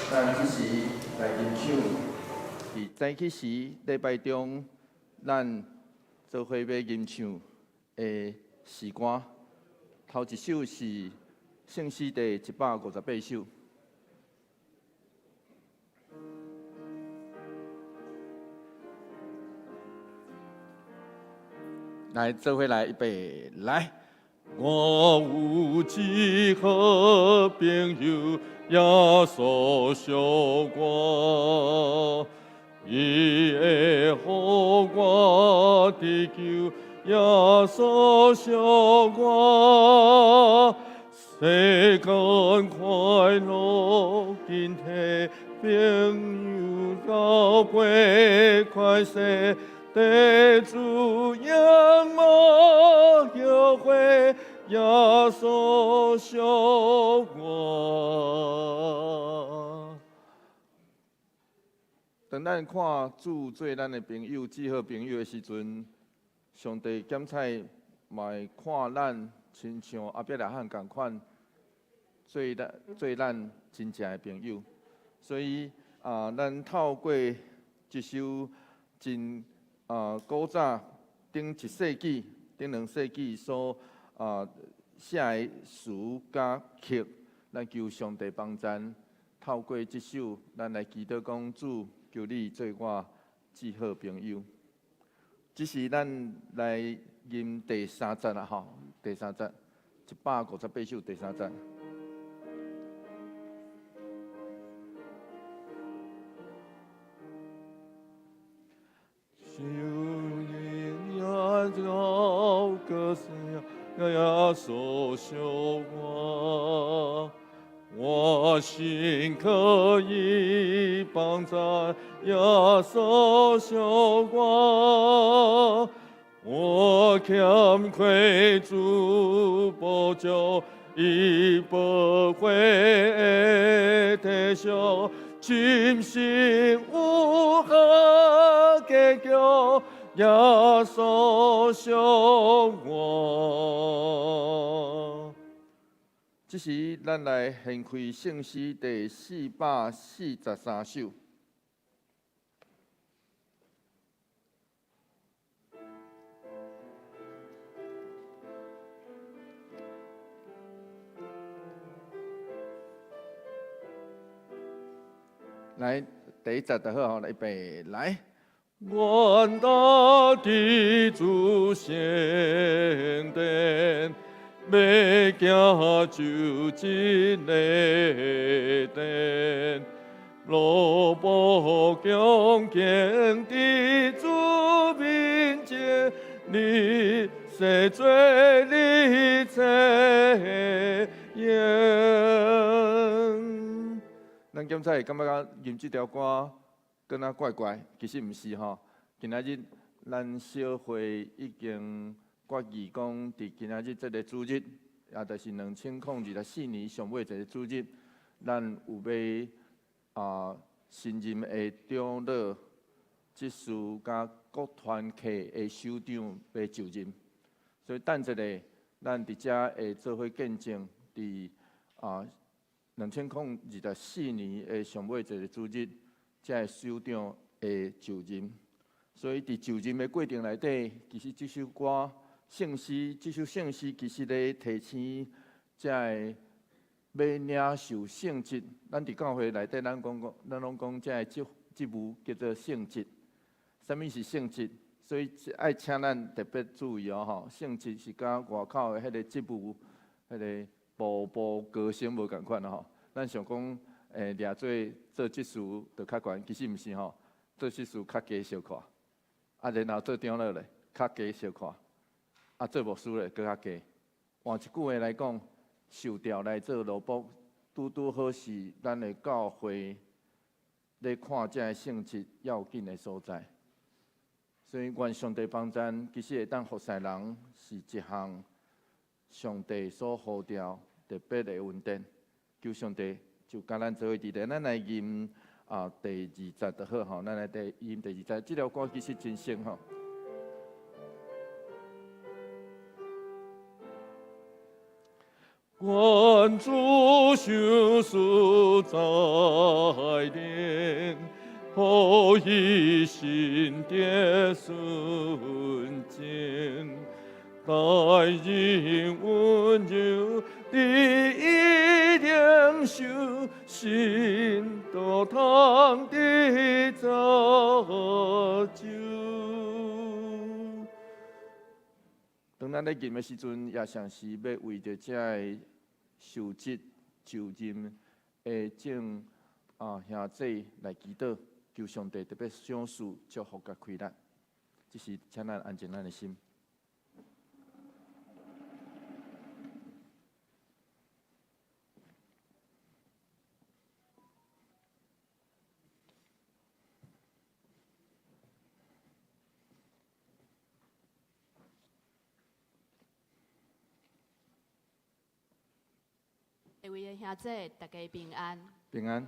咱這時來吟唱，佇早起時禮拜中，咱做伙欲吟唱的詩歌，頭一首是聖詩第158首。來，做伙來，預備，來。我有一好朋友，耶穌惜我，伊會予我得救，耶穌惜我，世間快樂緊提，朋友交陪快逝，得主仰望後悔，耶穌惜我。當咱看主做咱的朋友、至好朋友的時陣，上帝檢採嘛會看咱親像亞伯拉罕仝款，做咱真正的朋友。所以啊，咱透過這首真古早頂一世紀、頂兩世紀所寫的詞佮曲，咱求上帝幫贊，透過這首，咱來祈禱講主，求你做我至好朋友。這是咱來吟第三節啦，吼，第三節，158首第三節。求你饶過耶穌惜我，我心可以幫贊耶穌惜我，我欠虧主保救，伊不會退休，真心有何計較？耶穌惜我。這時，咱來掀開聖詩第443首。來，第一節就好，來，預備，來。願大地主聖殿，欲行就近的殿，萝卜強健佇主面前，你洗罪你切言。咱檢採會感覺講吟這條歌，敢若怪怪，其實毋是吼。今仔日咱小會已經決議講，佇今仔日這个主日，也就是2024年上尾一个主日，咱有欲新任的長老、執事佮各團契的首長欲就任，所以等一下，咱佇遮會做伙見證，佇2024年的上尾一个主日，遮个首長會就任。所以佇就任的過程內底，其實這首歌聖詩，這首聖詩其實咧提醒遮个欲領受聖職。咱佇教會內底，咱講講，咱攏講遮个職務叫做聖職。啥物是聖職？所以愛請咱特別注意哦，吼！聖職是佮外口的彼个職務，彼个步步高升無仝款吼。咱想講，掠做做執事就較懸，其實毋是吼，做執事較低小可。然後做長老咧，較低小可。做牧師咧，閣較低。換一句話來講，受調來做奴僕，拄拄好是咱的教會咧看這个聖職要緊的所在。所以，願上帝幫贊，其實會當服侍人是一項上帝所呼召特別的恩典。求上帝就佮咱做伙佇咧，咱來吟第二節就好吼，咱來吟第二節，這條歌其實真熟吼。願主賞賜才能，予伊心得純淨，待人溫柔，知伊靈修，信道通得造就。當咱咧吟的時陣，也嘗是欲為著這个受職就任的眾兄姊來祈禱，求上帝特別賞賜祝福佮開力。這時請咱安靜咱的心。各位的兄姊，大家平安。平安。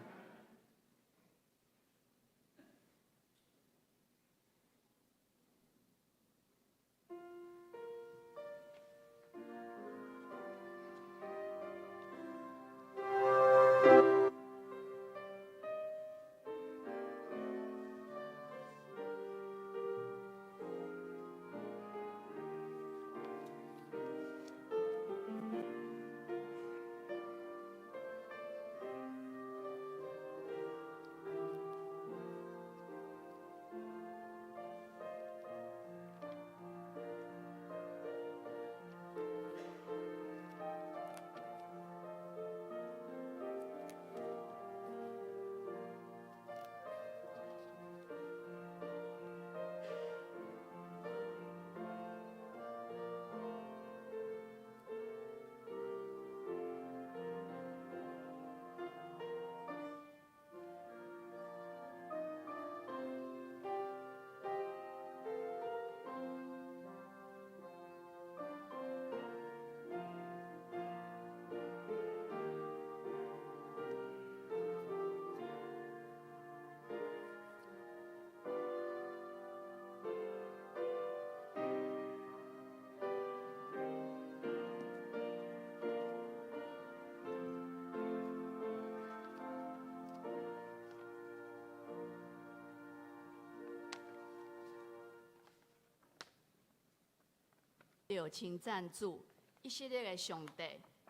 著稱讚主，以色列的上帝，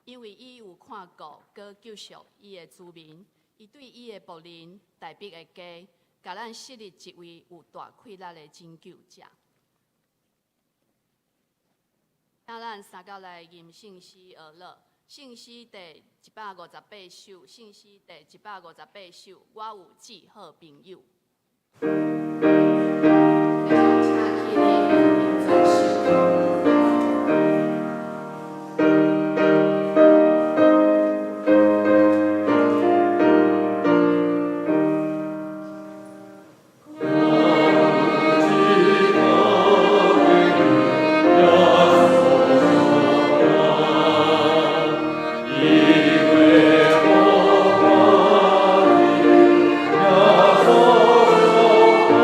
因為伊有看顧，閣救贖伊的子民，伊對伊的僕人大衛的家，共咱設立一位有大氣力的拯救者。請咱三甲來吟聖詩學樂，聖詩第158首，聖詩第158首，我有至好朋友。請起立，並轉手。伊會予我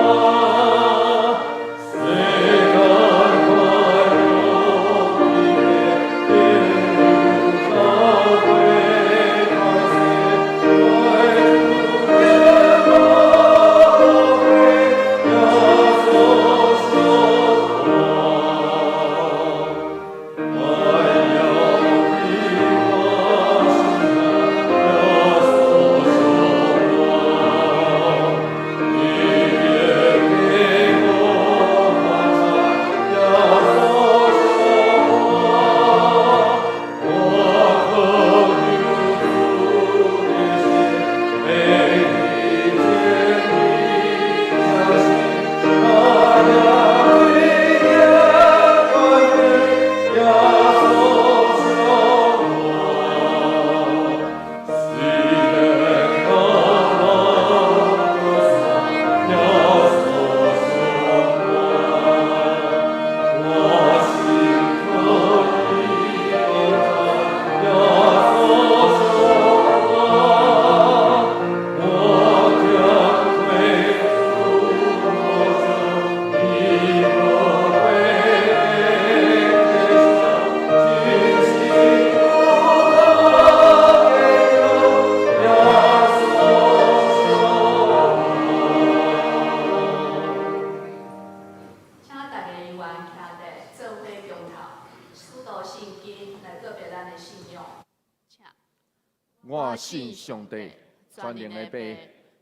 上帝，全能的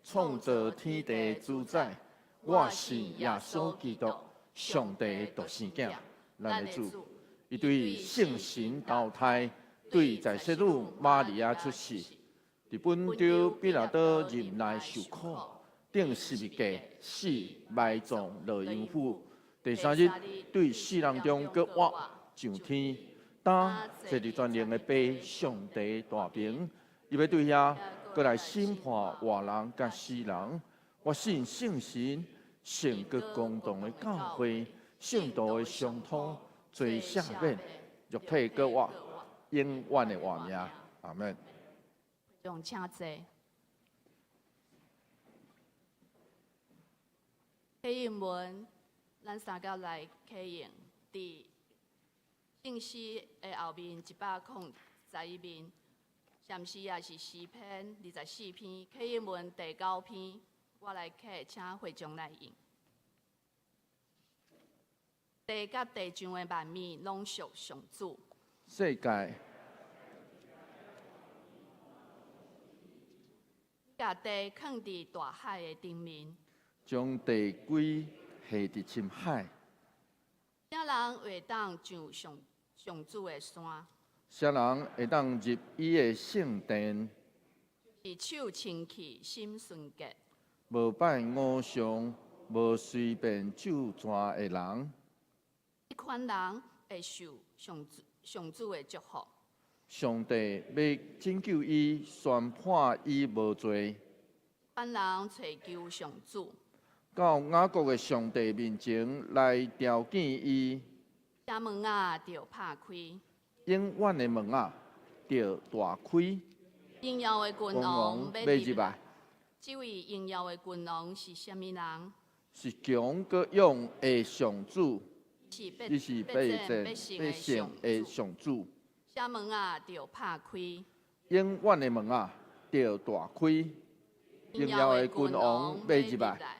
父，創造天地主宰。我信耶穌基督，上帝的獨生囝，咱的主。伊對聖神投胎，對在聖女瑪利亞出世，佇本丟彼拉多任內受苦，釘十字架死埋葬落陰府。第三日對死人中閣活上天，擔坐佇全能的父上帝大爿，伊欲對遐閣來審判活人佮死人。我信聖神，聖閣公同的教會，聖徒的相通，罪赦免，肉體閣活，永遠的活命。阿門。用請坐。啟應文，咱三甲來啟應，佇聖詩的後面111面，甚至也是詩篇24篇，啟應文第九篇，我來啟，請會眾來應。地佮地上的萬物攏屬上主。世界。共地囥佇大海的頂面。將地基下佇深海。啥人會當上上上主的山？啥人會當入伊的聖殿？是手清氣、心純潔。無拜偶像、無隨便咒詛的人。這款人會受上主上主的祝福。上帝欲拯救伊，宣判伊無罪。款人揣求上主。到雅各的上帝面前來調見伊。遮門仔著拍開。永遠的門仔著大開。榮耀的君王欲入來。這位榮耀的君王是啥物人？是強閣勇的上主。伊是必戰必勝的上主。遮門仔著拍開。永遠的門仔著大開。榮耀的君王欲入來。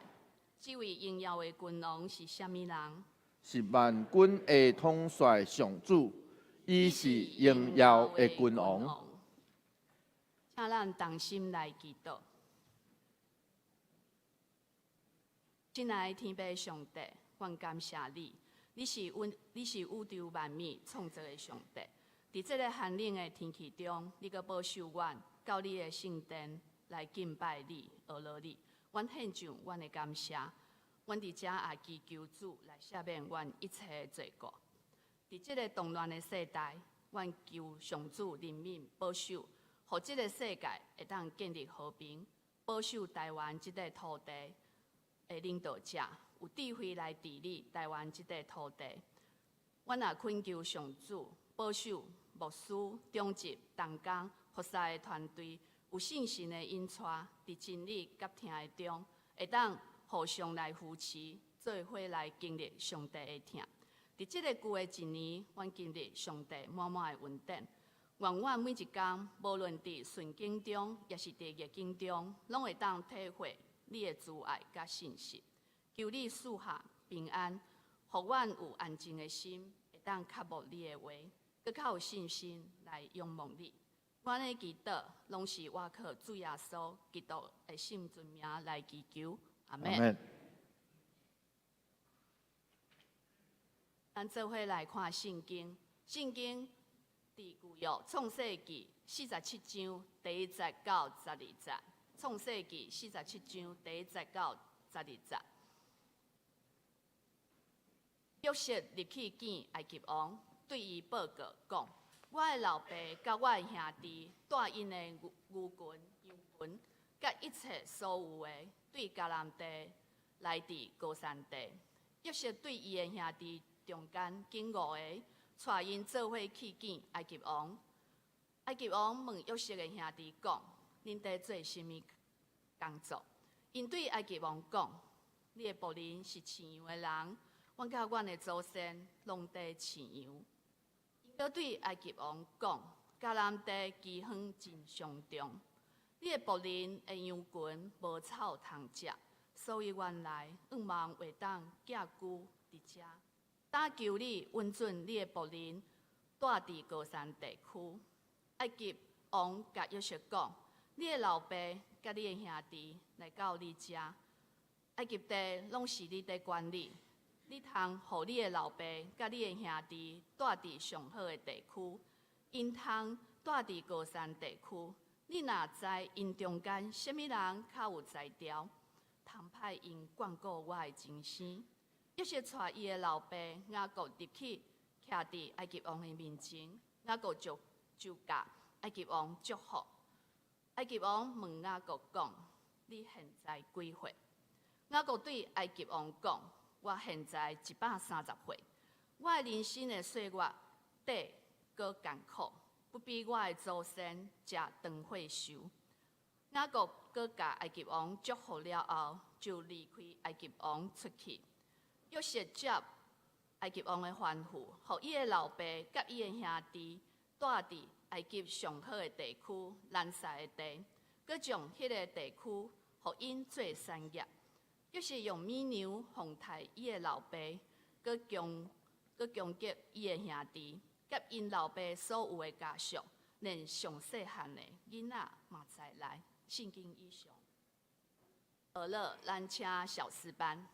這位榮耀的君王是啥物人？是萬軍的統帥上主，伊是榮耀的君王。請咱同心來祈禱。親愛的天父上帝，阮感謝你，你是阮，你是宇宙萬物創造的上帝。佇這个寒冷的天氣中，你閣保守阮到你的聖殿來敬拜你、學羅你。阮獻上阮的感謝，阮佇遮也祈求主來赦免阮一切的罪過。佇這个動亂的世代，阮求上主憐憫保守，予這个世界會當建立和平，保守台灣這塊土地的領導者有智慧來治理台灣這塊土地。阮也懇求上主保守牧師、長執、同工、服侍的團隊，有信心的引帶，佇真理佮疼的中，會當互相來扶持，做伙來經歷上帝的疼。佇這个舊的一年，阮經歷上帝滿滿的恩典。願阮每一工，無論佇順境中，抑是佇逆境中，攏會當體會你的慈愛佮信實。求你賜下平安，予阮有安靜的心，會當渴慕你的話，閣較有信心來仰望你。阮的祈禱，攏是倚靠主耶穌基督的聖尊名來祈求，阿們。咱做伙來看聖經，聖經佇舊約創世記47章第一節到12節。創世記47章第一節到12節。約瑟入去見埃及王，對伊報告講：我的老爸佮我的兄弟帶𪜶的牛牛群、羊群，佮一切所有的，對迦南地來佇歌珊地。約瑟對伊的兄弟中間揀五个，帶𪜶做伙去見埃及王。埃及王問約瑟的兄弟講：恁佇做啥物工作？𪜶對埃及王講：你的僕人是飼羊的人，阮佮阮的祖先攏佇飼羊。𪜶閣對埃及王講：迦南地饑荒真傷重，你的僕人的羊群無草通食，所以阮來向望會當寄居佇遮。今求你允准你的僕人蹛佇歌珊地區。埃及王共約瑟講：你的老爸佮你的兄弟來到你遮，埃及地攏是你佇管理，你通予你的老爸佮你的兄弟蹛佇上好的地區，𪜶通蹛佇歌珊地區。你若知𪜶中間啥物人較有才調，通派𪜶管顧我的精生。約瑟帶伊的老爸雅各入去，徛佇埃及王的面前，雅各就共埃及王祝福。埃及王問雅各講：你現在幾歲？雅各對埃及王講：我現在130歲，我的人生的歲月短閣艱苦，不比我的祖先食長歲壽。雅各閣共埃及王祝福了後，就離開埃及王出去。約瑟接埃及王的吩咐，予伊的老爸佮伊的兄弟蹛佇埃及上好的地區蘭塞的地，閣將彼个地區予𪜶做產業。約瑟用米牛奉待伊的老爸，閣供給伊的兄弟，佮𪜶老爸所有的家屬，連上細漢的囡仔嘛在內。聖經以上。好了，咱請小詩班。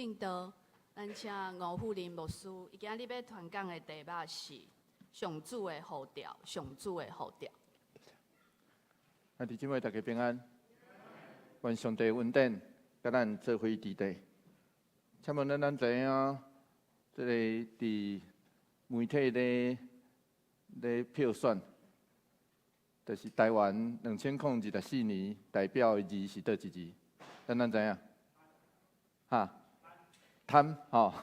應道，咱請吳富林牧師，伊今日欲傳講的題目是上主的呼召，上主的呼召。兄弟姊妹，大家平安。願上帝恩典，佮咱做伙佇底。請問咱知影，這个佇媒體咧票選，就是台灣2024年代表的字是佗一字？咱知影？哈？貪吼？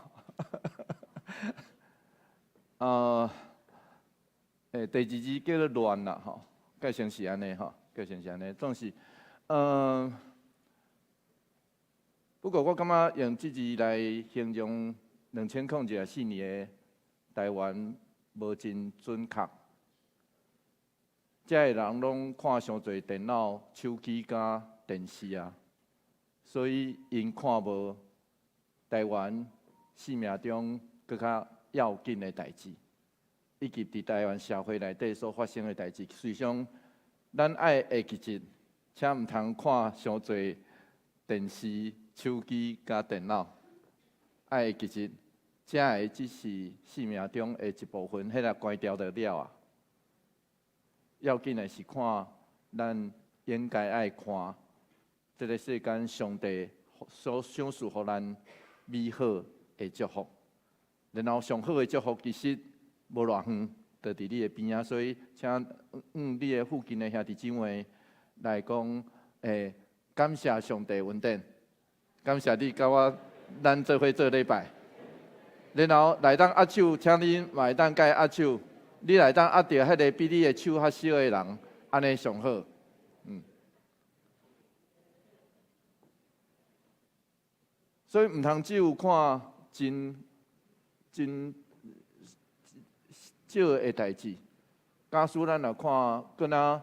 第二字叫做亂啦，吼，改成是按呢吼，改成是按呢，總是，不過我感覺用這字來形容2024年的台灣無真準確。遮的人攏看傷濟電腦、手機佮電視啊，所以𪜶看無台灣生命中閣較要緊的代誌，以及佇台灣社會內底所發生的代誌。實際上，咱愛會記得，請毋通看傷濟電視、手機佮電腦，愛會記得，這个只是生命中的一部分，彼个關掉就了啊。要緊的是看咱應該愛看這个世間上帝所賞賜予咱美好的祝福，然後上好的祝福其實無偌遠，就佇你的邊仔，所以請你的附近的兄弟姊妹來講，感謝上帝恩典，感謝你佮我咱做伙做禮拜，然後來當握手，請你嘛會當共伊握手，你來當握著彼个比你的手較小的人，按呢上好。所以毋通只有看真真少的代誌。假使咱若看，閣若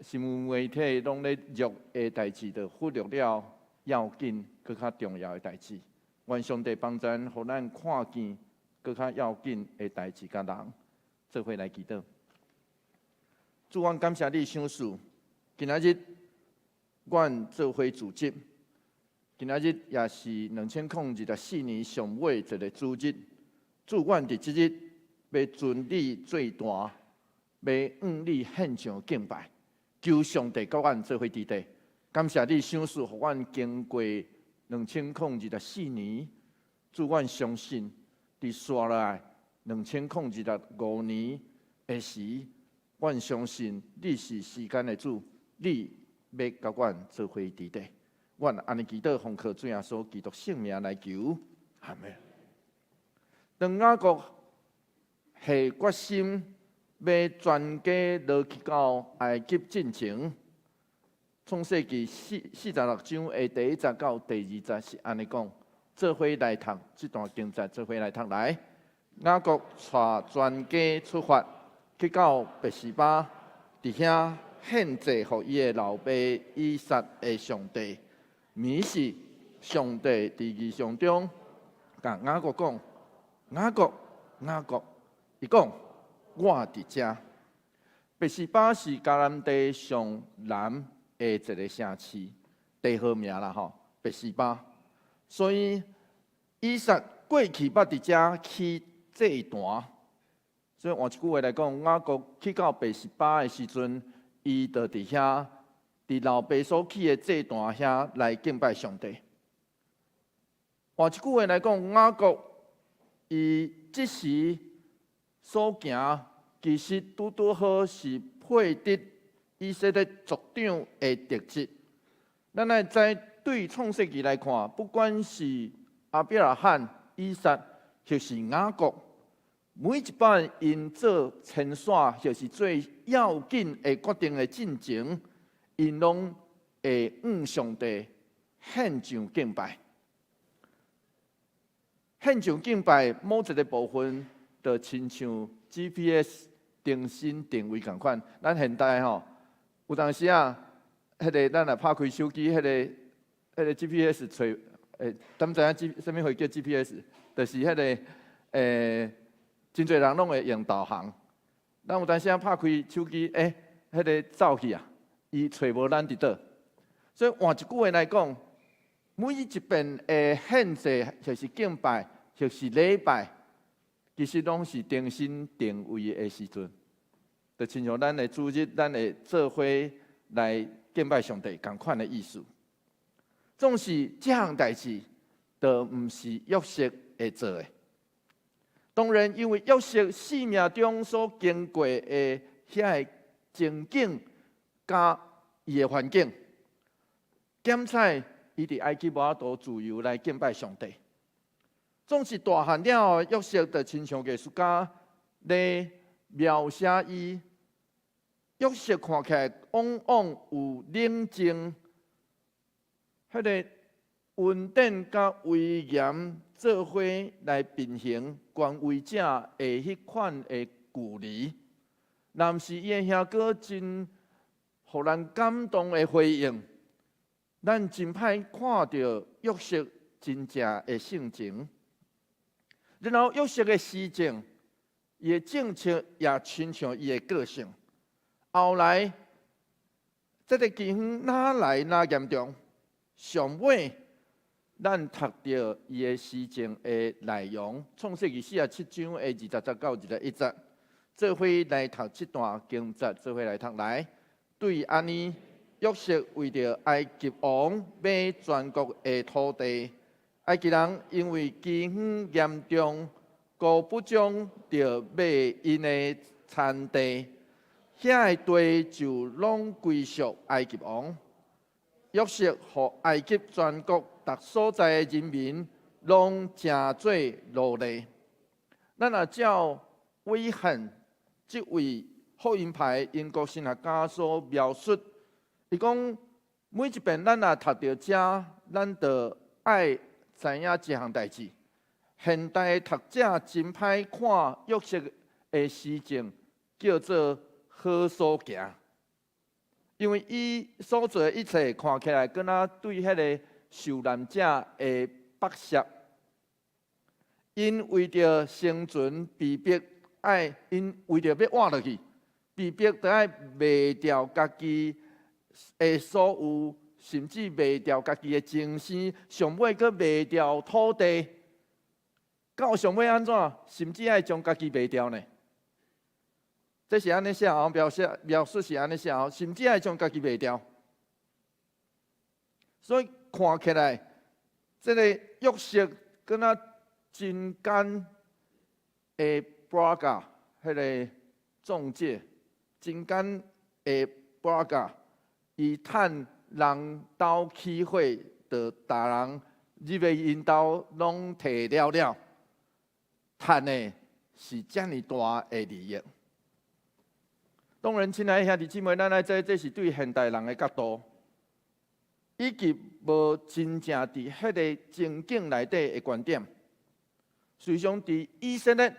新聞媒體攏咧弱的代誌，就忽略了要緊、閣較重要的代誌。願上帝幫助咱，予咱看見閣較要緊的代誌佮人，做伙來祈禱。主，阮感謝你賞賜，今仔日阮做伙聚集。今仔日也是2024年上尾一个主日，主，阮佇這日欲尊你最大，欲向你獻上敬拜，求上帝佮阮做伙佇底。感謝你賞賜，予阮經過2024年，主，阮相信佇紲落來2025年的時，阮相信你是時間的主，你欲佮阮做伙佇底。阮按呢祈禱，奉靠主耶穌基督聖名來求，阿們。當雅各下決心欲全家落去到埃及進前，創世記46章的第一節到第二節是按呢講，做伙來讀這段經節，做伙來讀來。雅各帶全家出發，去到別是巴，佇遐獻祭予伊的老爸以撒的上帝。暝時，上帝佇異象中共雅各講：雅各，雅各，伊講：我佇遮。別是巴是迦南地上南的一个城市，地號名啦吼。別是巴，所以以撒過去捌佇遮起祭壇。所以換一句話來講，雅各去到別是巴的時陣，伊就佇遐。佇老爸所起的祭壇遐來敬拜上帝。換一句話來講，雅各伊這時所行，其實拄拄好是配得以色列族長的特質。咱愛知對創世記來看，不管是亞伯拉罕、以撒，或是雅各，每一擺𪜶做遷徙，或是做要緊的決定的進前，𪜶攏會向上帝獻上敬拜。獻上敬拜某一个部分，就親像 GPS 重新定位仝款。咱現代吼，有當時啊，彼个咱若拍開手機，彼个 GPS 揣，敢知影 G 啥物貨叫 GPS？就是彼个真濟人攏會用導航。咱有當時啊拍開手機，彼个走去啊，伊揣無咱佇佗。所以換一句話來講，每一遍的獻祭，或是敬拜，或是禮拜，其實攏是重新定位的時陣。就親像咱的主日，咱會做伙來敬拜上帝，仝款的意思。總是這項代誌，都毋是約瑟會做的。當然，因為約瑟生命中所經過的遐个情景，佮伊的環境，檢採伊佇埃及無法度自由來敬拜上帝。總是大漢了後，約瑟就親像藝術家咧描寫伊。約瑟看起來往往有冷靜，彼个恩典佮威嚴做伙來平衡權威者的彼款的距離。若毋是伊的兄哥真予人感動的回應，咱真歹看著約瑟真正的性情。然後約瑟的施政，伊的政策也親像伊的個性。後來，這个饑荒愈來愈嚴重，上尾咱讀著伊的施政的內容，創世記47章的20節到21節，做伙來讀這段經節，做伙來讀來。對按呢，約瑟為著埃及王買全國的土地，埃及人因為饑荒嚴重，顧不將著買𪜶的田地，遐个地就攏歸屬埃及王。約瑟予埃及全國逐所在的人民攏成做奴隸。咱若照威翰這位福音派英國神學家所描述，伊講每一遍咱若讀著這，咱就愛知影一項代誌。現代讀者真歹看約瑟的施政叫做好所行，因為伊所做的一切看起來，敢若對彼个受難者的剝削。𪜶為著生存，被逼愛，𪜶為著欲活落去，被逼著愛賣掉家己的所有，甚至賣掉家己的終生，上尾閣賣掉土地，到上尾按怎？甚至愛將家己賣掉呢？這是按呢寫哦，描寫描述是按呢寫哦，甚至愛將家己賣掉。所以看起來，這个約瑟敢若真奸的 broker，彼个中介，真奸的 broker，伊趁人兜起火，就逐人入去𪜶兜攏提了了，趁的是遮爾大的利益。當然，親愛的兄弟姊妹，咱愛知這是對現代人的角度，以及無真正佇彼个情景內底的觀點。事實上，佇以色列，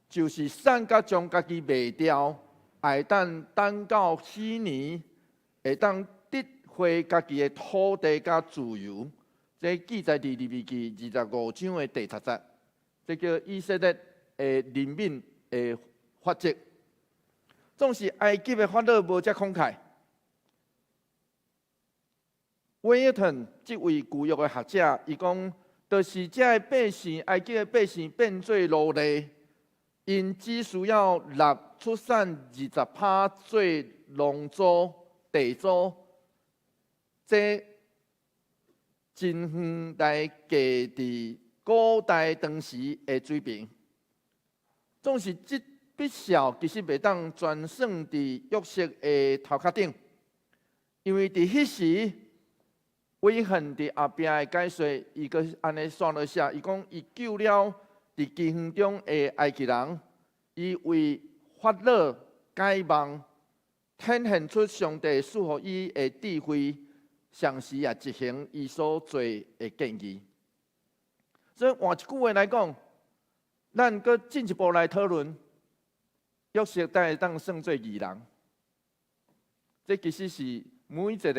就是散甲將家己賣掉，會當等到禧年，會當得回家己的土地佮自由。這記載佇利未記25章的第10節，這叫以色列的憐憫的法則。總是埃及的法老無遮慷慨。威爾頓這位舊約的學者，伊講，就是這个百姓，埃及的百姓變做奴隸，𪜶只需要納出產20趴做農租、地租，這真遠來計佇古代當時的水平。總是這筆數其實袂當全算佇約瑟的頭殼頂，因為佇彼時，威翰佇後壁的解說，伊閣按呢煞落寫，伊講伊救了佇饑荒中的埃及人，伊為法老解夢，顯現出上帝賜予伊的智慧，同時也執行伊所做的建議。所以換一句話來講，咱閣進一步來討論，約瑟敢會當算做義人？這其實是每一個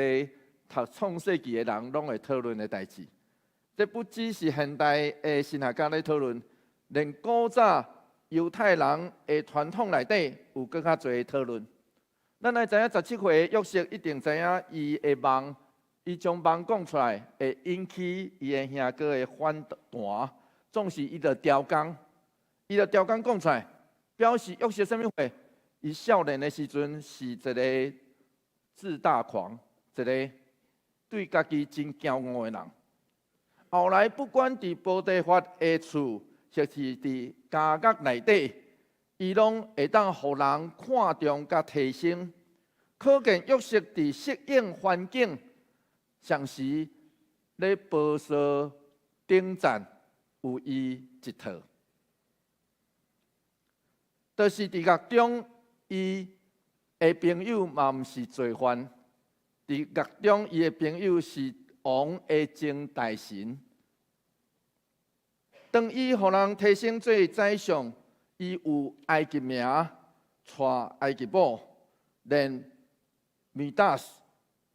讀創世記的人攏會討論的代誌。這不只是現代的神學家咧討論，連古早猶太人的傳統內底有閣較濟討論。咱來知影17歲的約瑟一定知影伊的夢伊將夢講出來，會引起伊的兄哥的反彈，總是伊就刁工，伊就刁工講出來，表示約瑟啥物貨？伊少年的時陣是一個自大狂，一個對家己真驕傲的人。後來不管佇波提乏的厝，或是佇監獄內底，伊攏會當予人看重佮提升。可見約瑟佇適應環境，同時咧寶座頂層有伊一套。就是佇獄中，伊的朋友嘛毋是罪犯。佇獄中，伊的朋友是王的前大臣。當伊予人提升做宰相，伊有埃及名，娶埃及某，連米達斯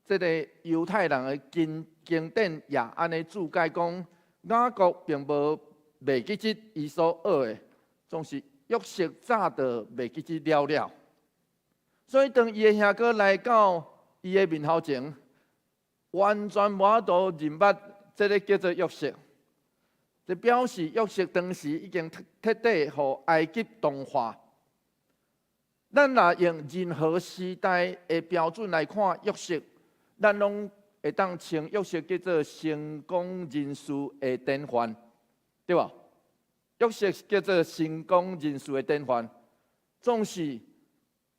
這个猶太人的經經典也按呢注解講，雅各並無袂記得伊所學的，總是約瑟早就袂記得了了。所以當伊的兄哥來到伊的面頭前，完全無法度認捌這个叫做約瑟。這表示約瑟當時已經徹底予埃及同化。咱若用任何時代的標準來看約瑟，咱攏會當稱約瑟叫做成功人士的典範，對無？約瑟叫做成功人士的典範。總是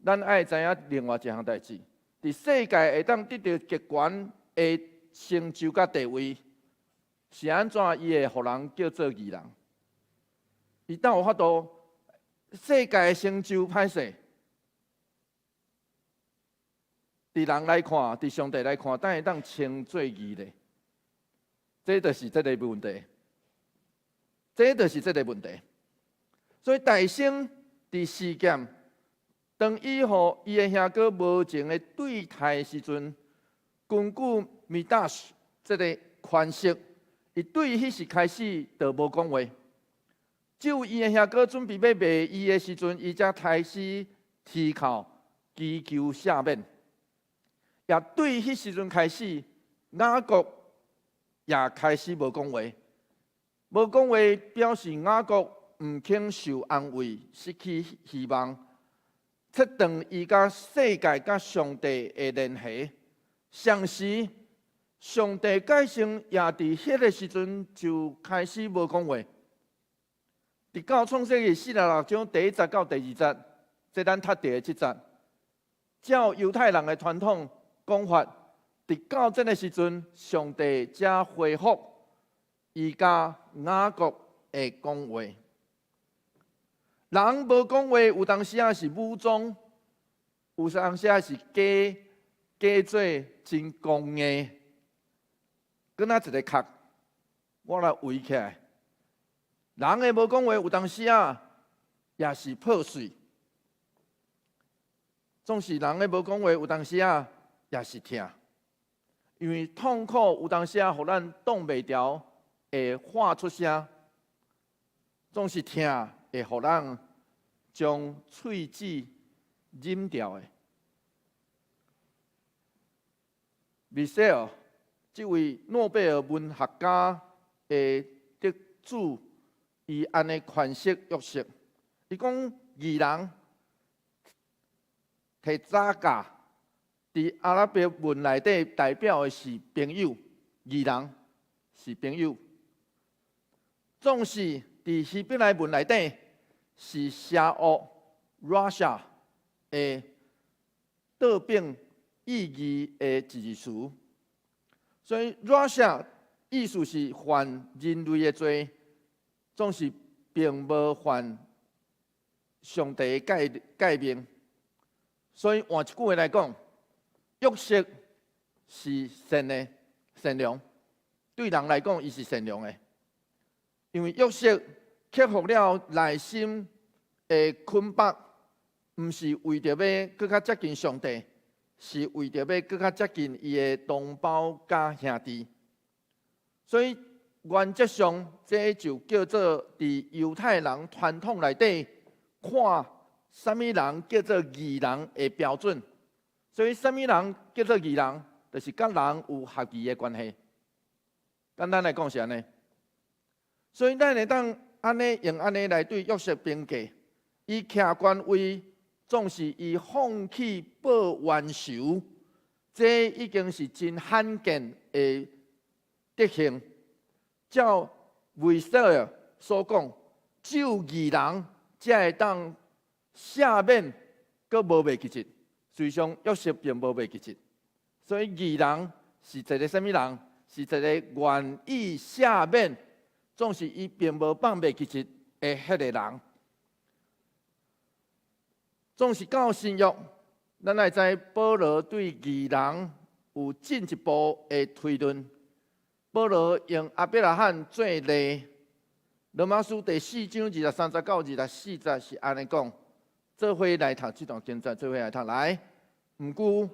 咱愛知影另外一項代誌，佇世界會當得著極懸的成就佮地位，是按怎伊會予人叫做義人？伊敢有法度世界的成就歹勢？佇人來看，佇上帝來看，敢會當稱做義咧？這就是這個問題，這就是這個問題。所以大生佇示劍，當伊予伊的兄哥無情的對待時陣，根據米達斯這个詮釋，伊對彼時開始就無講話。只有伊的兄哥準備欲賣伊的時陣，伊才開始啼哭，祈求赦免。也對彼時陣開始，雅各也開始無講話，無講話表示雅各毋肯受安慰，失去希望，切斷伊佮世界佮上帝的聯繫。同時，上帝解釋也佇彼个時陣就開始無講話。直到創世記46章第一節到第二節，這咱讀著的這節，照猶太人的傳統講法，直到這个時陣，上帝才恢復伊佮雅各的講話。人無講話，有當時仔是武裝，有當時仔是假假做真剛硬，敢若一个殼，我來圍起來。人的無講話，有當時仔也是破碎，總是人的無講話，有當時仔也是疼，因為痛苦有當時仔予咱擋袂牢，會喊出聲，總是疼會予咱將喙齒忍掉的。米歇爾這位諾貝爾文學家的得主，伊按呢詮釋約瑟，伊講義人提早教，佇阿拉伯文內底代表的是朋友，義人是朋友。總是佇希伯來文內底是邪惡 Rasha 的倒反意義的一字詞，所以 Rasha 意思是犯人類的罪，總是並無犯上帝的誡命。所以換一句話來講，約瑟是善的、善良，對人來講，伊是善良的，因為約瑟克服了內心的捆綁，毋是為著欲閣較接近上帝，是為著欲閣較接近伊的同胞佮兄弟。所以原則上，這就叫做佇猶太人傳統內底看啥物人叫做義人的標準。所以，啥物人叫做義人？就是佮人有合宜的關係。簡單來講是按呢，所以咱會當按呢用按呢來對約瑟評價，伊徛權位總是伊放棄報冤仇，這已經是真罕見的德行。照維瑟爾所講，只有義人才會當赦免，閣無袂記得。事實上，約瑟並無袂記得。所以義人是一個啥物人？是一個願意赦免，總是伊並無放袂記得的彼個人。總是到新約，咱會知保羅對義人有進一步的推論。保羅用亞伯拉罕做例，羅馬書第四章23節到24節是按呢講。做伙來讀這段經節，做伙來讀來。毋過，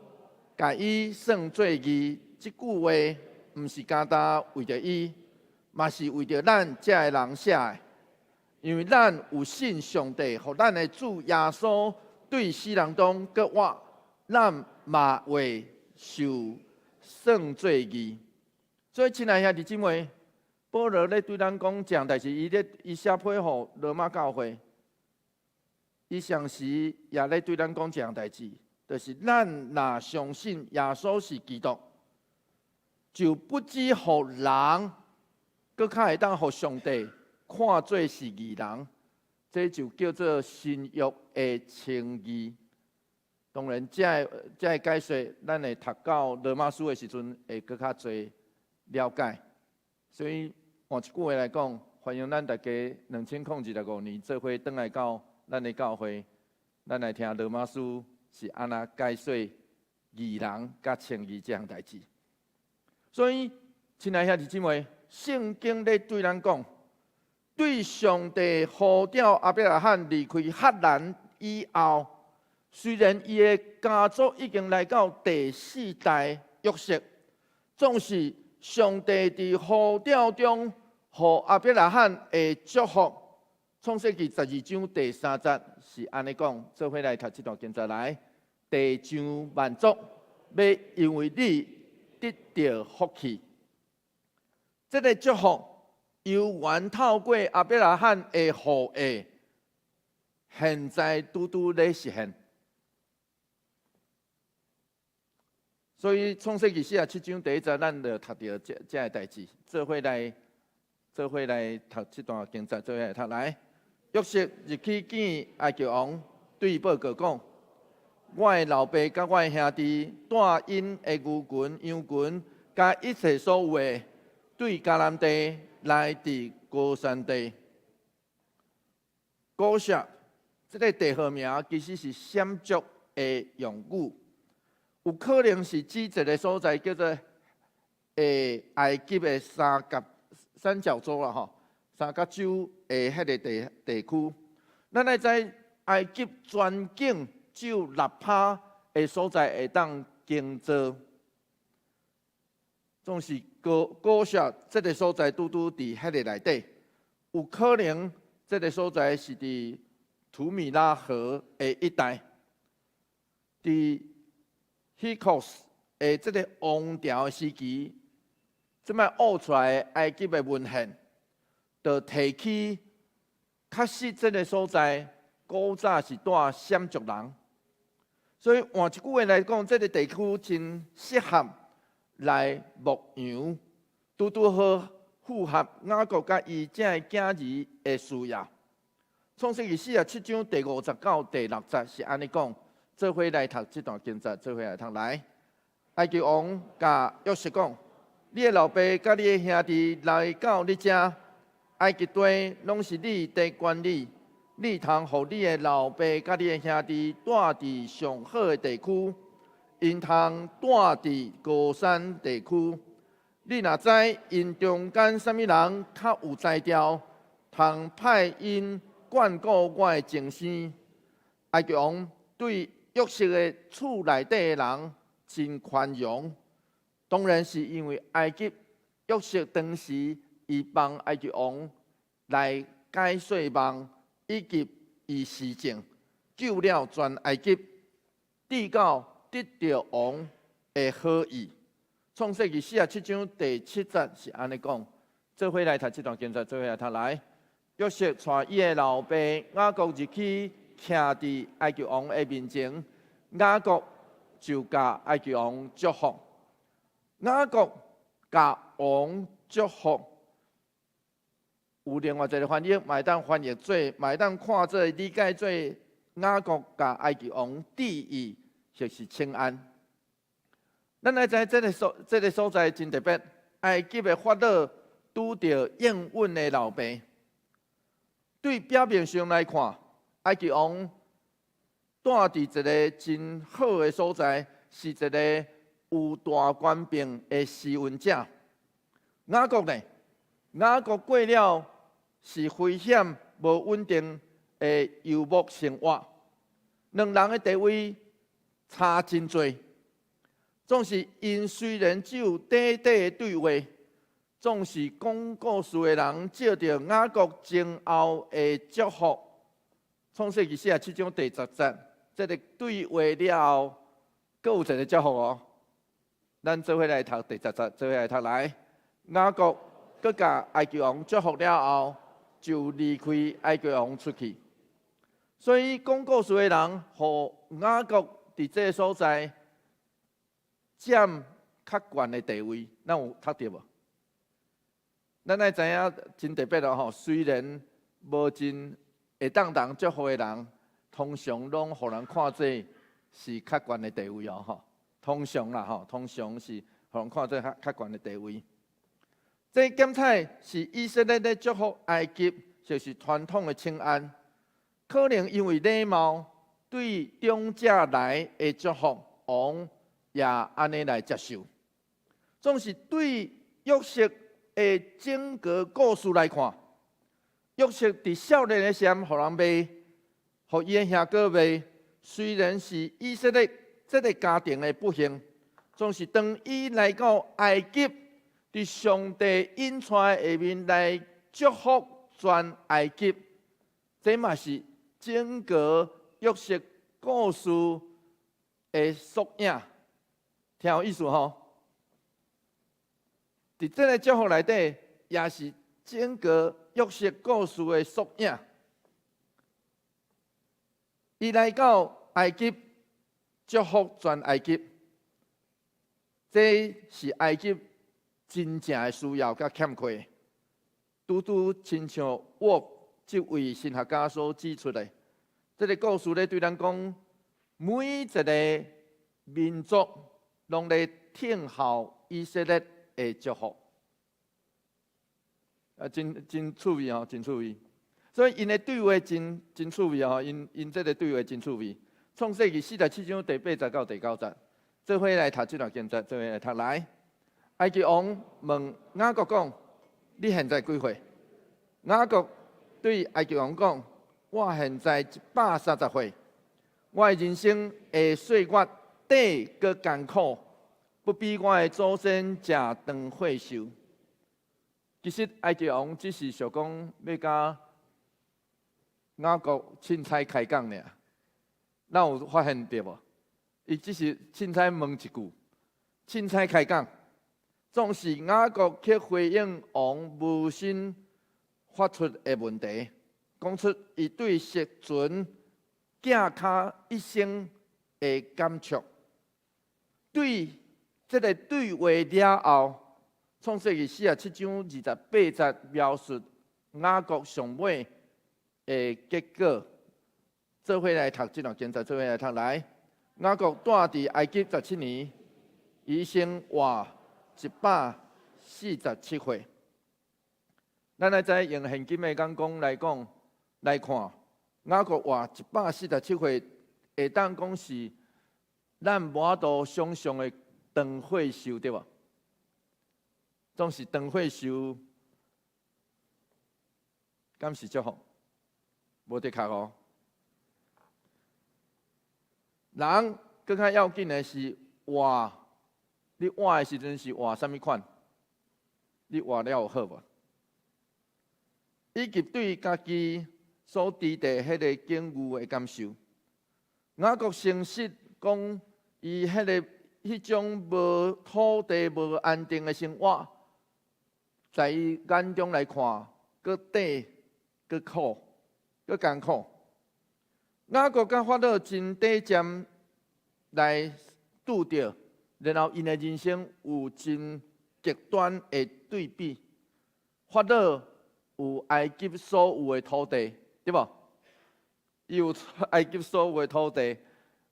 共伊算做義，這句話毋是干焦為著伊，嘛是為著咱這个人寫的。因為咱有信上帝，予咱的主耶穌對死人中閣活，咱嘛會受算做義。所以，親愛兄弟姊妹，保羅咧對咱講這項代誌，伊咧伊寫批予羅馬教會，伊同時也咧對咱講這項代誌，就是咱若相信耶穌是基督，就不只予人，閣較會當予上帝看做是義人，這就叫做新約的稱義。當然，這個解說，咱會讀到羅馬書的時陣，會閣較濟了解。所以換一句話來講，歡迎咱大家2025年做伙轉來到咱的教會，咱來聽羅馬書是按怎解說義人佮稱義這項代誌。所以，親愛兄弟姊妹，聖經咧對咱講，對上帝呼召亞伯拉罕離開哈蘭以後，雖然伊的家族已經來到第四代約瑟，總是上帝佇呼召中，予亞伯拉罕的祝福。創世記12章第三節是按呢講，做伙來讀這段經節來。地上萬族欲因為你得著福氣。這个祝福猶原透過亞伯拉罕的後裔，現在拄拄咧實現。所以創世記47章第一節，咱就讀著這个代誌，做伙來讀這段經節，做伙來讀來。約瑟入去見埃及王，對伊報告講：我的老爸佮我的兄弟帶𪜶的牛群、羊群，佮一切所有的，對迦南地來佇歌珊地。歌珊這个地號名其實是閃族的用語，有可能是指一个所在叫做埃及的三角洲啦吼，三角洲的彼个地區。咱愛知埃及全境只有6趴的所在會當耕作，總是歌珊這个所在拄拄佇彼个內底，有可能這个所在是佇圖米拉河的一帶，佇希克斯的這个王朝的時期，這擺挖出來的埃及的文獻，就提起確實這个所在古早是住閃族人，所以換一句話來講，這个地區真適合來牧羊，拄拄好符合雅各佮伊這个囝兒的需要。創世記47章第五節到第六節是按呢講，做伙來讀這段經節，做伙來讀來。埃及王共約瑟講：你的老爸佮你的兄弟來到你遮，埃及地攏是你佇管理，你通予你的老爸佮你的兄弟蹛佇上好的地區，𪜶通蹛佇歌珊地區。你若知𪜶中間啥物人較有才調，通派𪜶管顧我的終生。埃及王對約瑟的厝內底的人真寬容，當然是因為埃及約瑟當時伊幫埃及王來解說夢，以及伊施政，救了全埃及，直到得著王的好意。創世記47章第7節是按呢講，做伙來讀這段經節，做伙來讀來。約瑟帶伊的老爸雅各入去，徛佇埃及王的面前，雅各就共埃及王祝福。雅各共王祝福，有另外一個翻譯，嘛會當翻譯做，嘛會當看做理解做雅各共埃及王致意，就是請安。咱來知這個所在真特別，埃及的法老拄著應允的老爸。對表面上來看，埃及王住佇一個真好的所在，是一個有大權柄的施恩者。雅各呢？雅各過了是危險、無穩定的遊牧生活，兩人的地位差真濟。總是𪜶雖然只有短短的對話，總是講故事的人借著雅各前後的祝福，創世記47章第10節，這個對話了後，閣有一個祝福哦。咱做伙來讀第十節，做伙來讀來。雅各閣共埃及王祝福了後，就離開埃及王出去。所以講故事的人，予雅各佇這個所在佔較懸的地位，咱有讀著無？咱愛知影真特別哦吼，雖然無真會當人祝福的人，通常攏予人看做是較懸的地位哦吼。通常啦吼，通常是予人看做較懸的地位。這檢採是以色列咧祝福埃及，就是傳統的請安。可能因為禮貌，對長者來的祝福，王也按呢來接受。總是對約瑟的整個故事來看，約瑟佇少年的時陣，予人賣，予伊的兄哥賣。雖然是以色列這個家庭的不幸，總是當伊來到埃及，佇上帝引帶下面來祝福全埃及，這嘛是整個約瑟故事的縮影，聽有意思吼？佇這個祝福內底，也是整個約瑟故事的縮影。伊來到埃及，祝福全埃及，這是埃及真正的需要佮欠缺。拄拄親像我這位神學家所指出的，這個故事咧對咱講，每一個民族攏咧聽候以色列的祝福，啊，真趣味哦，真趣味。所以𪜶的對話真趣味哦，𪜶這個對話真趣味。創世記47章第8節到第9節，做伙來讀這段經節，做伙來讀來。埃及王問雅各講：你現在幾歲？雅各對埃及王講：我現在130歲，我的人生的歲月短閣艱苦，不比我的祖先食長歲壽。其實埃及王只是想講欲共雅各凊彩開講爾，咱有發現著無？伊只是凊彩問一句，凊彩開講，總是雅各去回應王無心發出的問題，講出伊對實存囝跤一生的感觸。對這個對話了後，創世記47章28節描述雅各上尾的結果。做伙來讀這段經節，做伙來讀來。雅各住佇埃及17年，伊一生活147歲。咱來知用現今的眼光來講來看，雅各活147歲，會當講是咱無法度想象的長歲壽，對無？總是長歲壽，敢是祝福？無的確哦。人閣較要緊的是活，你活的時陣是活啥物款？你活了有好無？以及對家己所佇的彼個境遇的感受，雅各誠實講，伊彼個彼種無土地、無安定的生活，在伊眼中來看，閣短、閣苦、閣艱苦。雅各佮法老真短暫來拄著，然後𪜶的人生有真極端的對比。法老有埃及所有的土地，對無？伊有埃及所有的土地，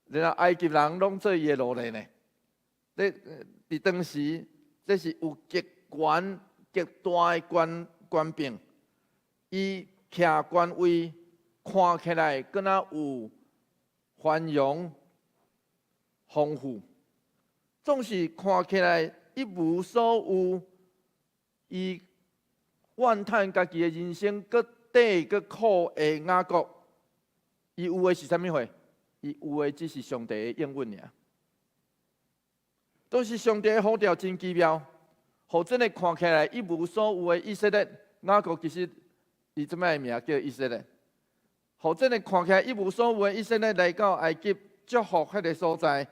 然後埃及人攏做伊的奴隸呢。這佇當時，這是有極權、極大的權柄。伊徛權位，看起來敢若有繁榮豐富，總是看起來一無所有。伊怨嘆家己的人生，閣短閣苦的雅各，伊有的是啥物貨？伊有的只是上帝的應允爾。都是上帝的呼召真奇妙，予這个看起來一無所有的以色列，雅各其實伊這擺的名叫以色列。予這个看起來一無所有的以色列來到埃及祝福彼个所在，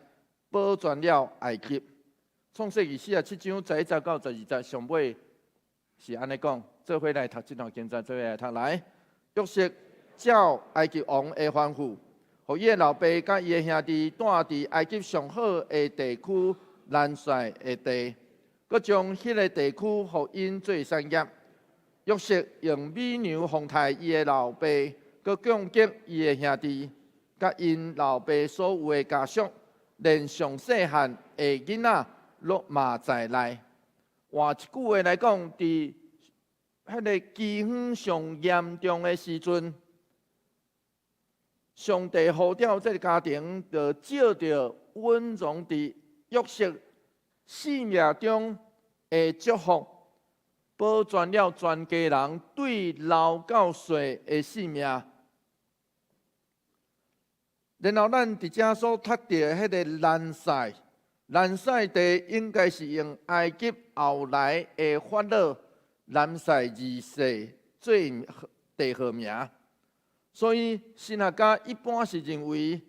保全了埃及。創世記47章11節到12節，上尾是按呢講，做伙來讀這段經節，做伙來讀來。約瑟照埃及王的吩咐，予伊的老爸佮伊的兄弟住佇埃及上好的地區蘭塞的地，閣將彼个地區予𪜶做產業。約瑟用美牛奉待伊的老爸，閣供給伊的兄弟，佮𪜶老爸所有的家屬，連上細漢的囡仔，攏嘛在內。換一句話來講，佇彼个饑荒上嚴重的時陣，上帝呼召這个家庭，就藉著隱藏佇約瑟性命中的祝福，保全了全家人對老到細的性命。然後咱佇遮所讀著的彼个蘭塞，蘭塞地應該是用埃及後來的法老蘭塞二世做地號名，所以神學家一般是認為，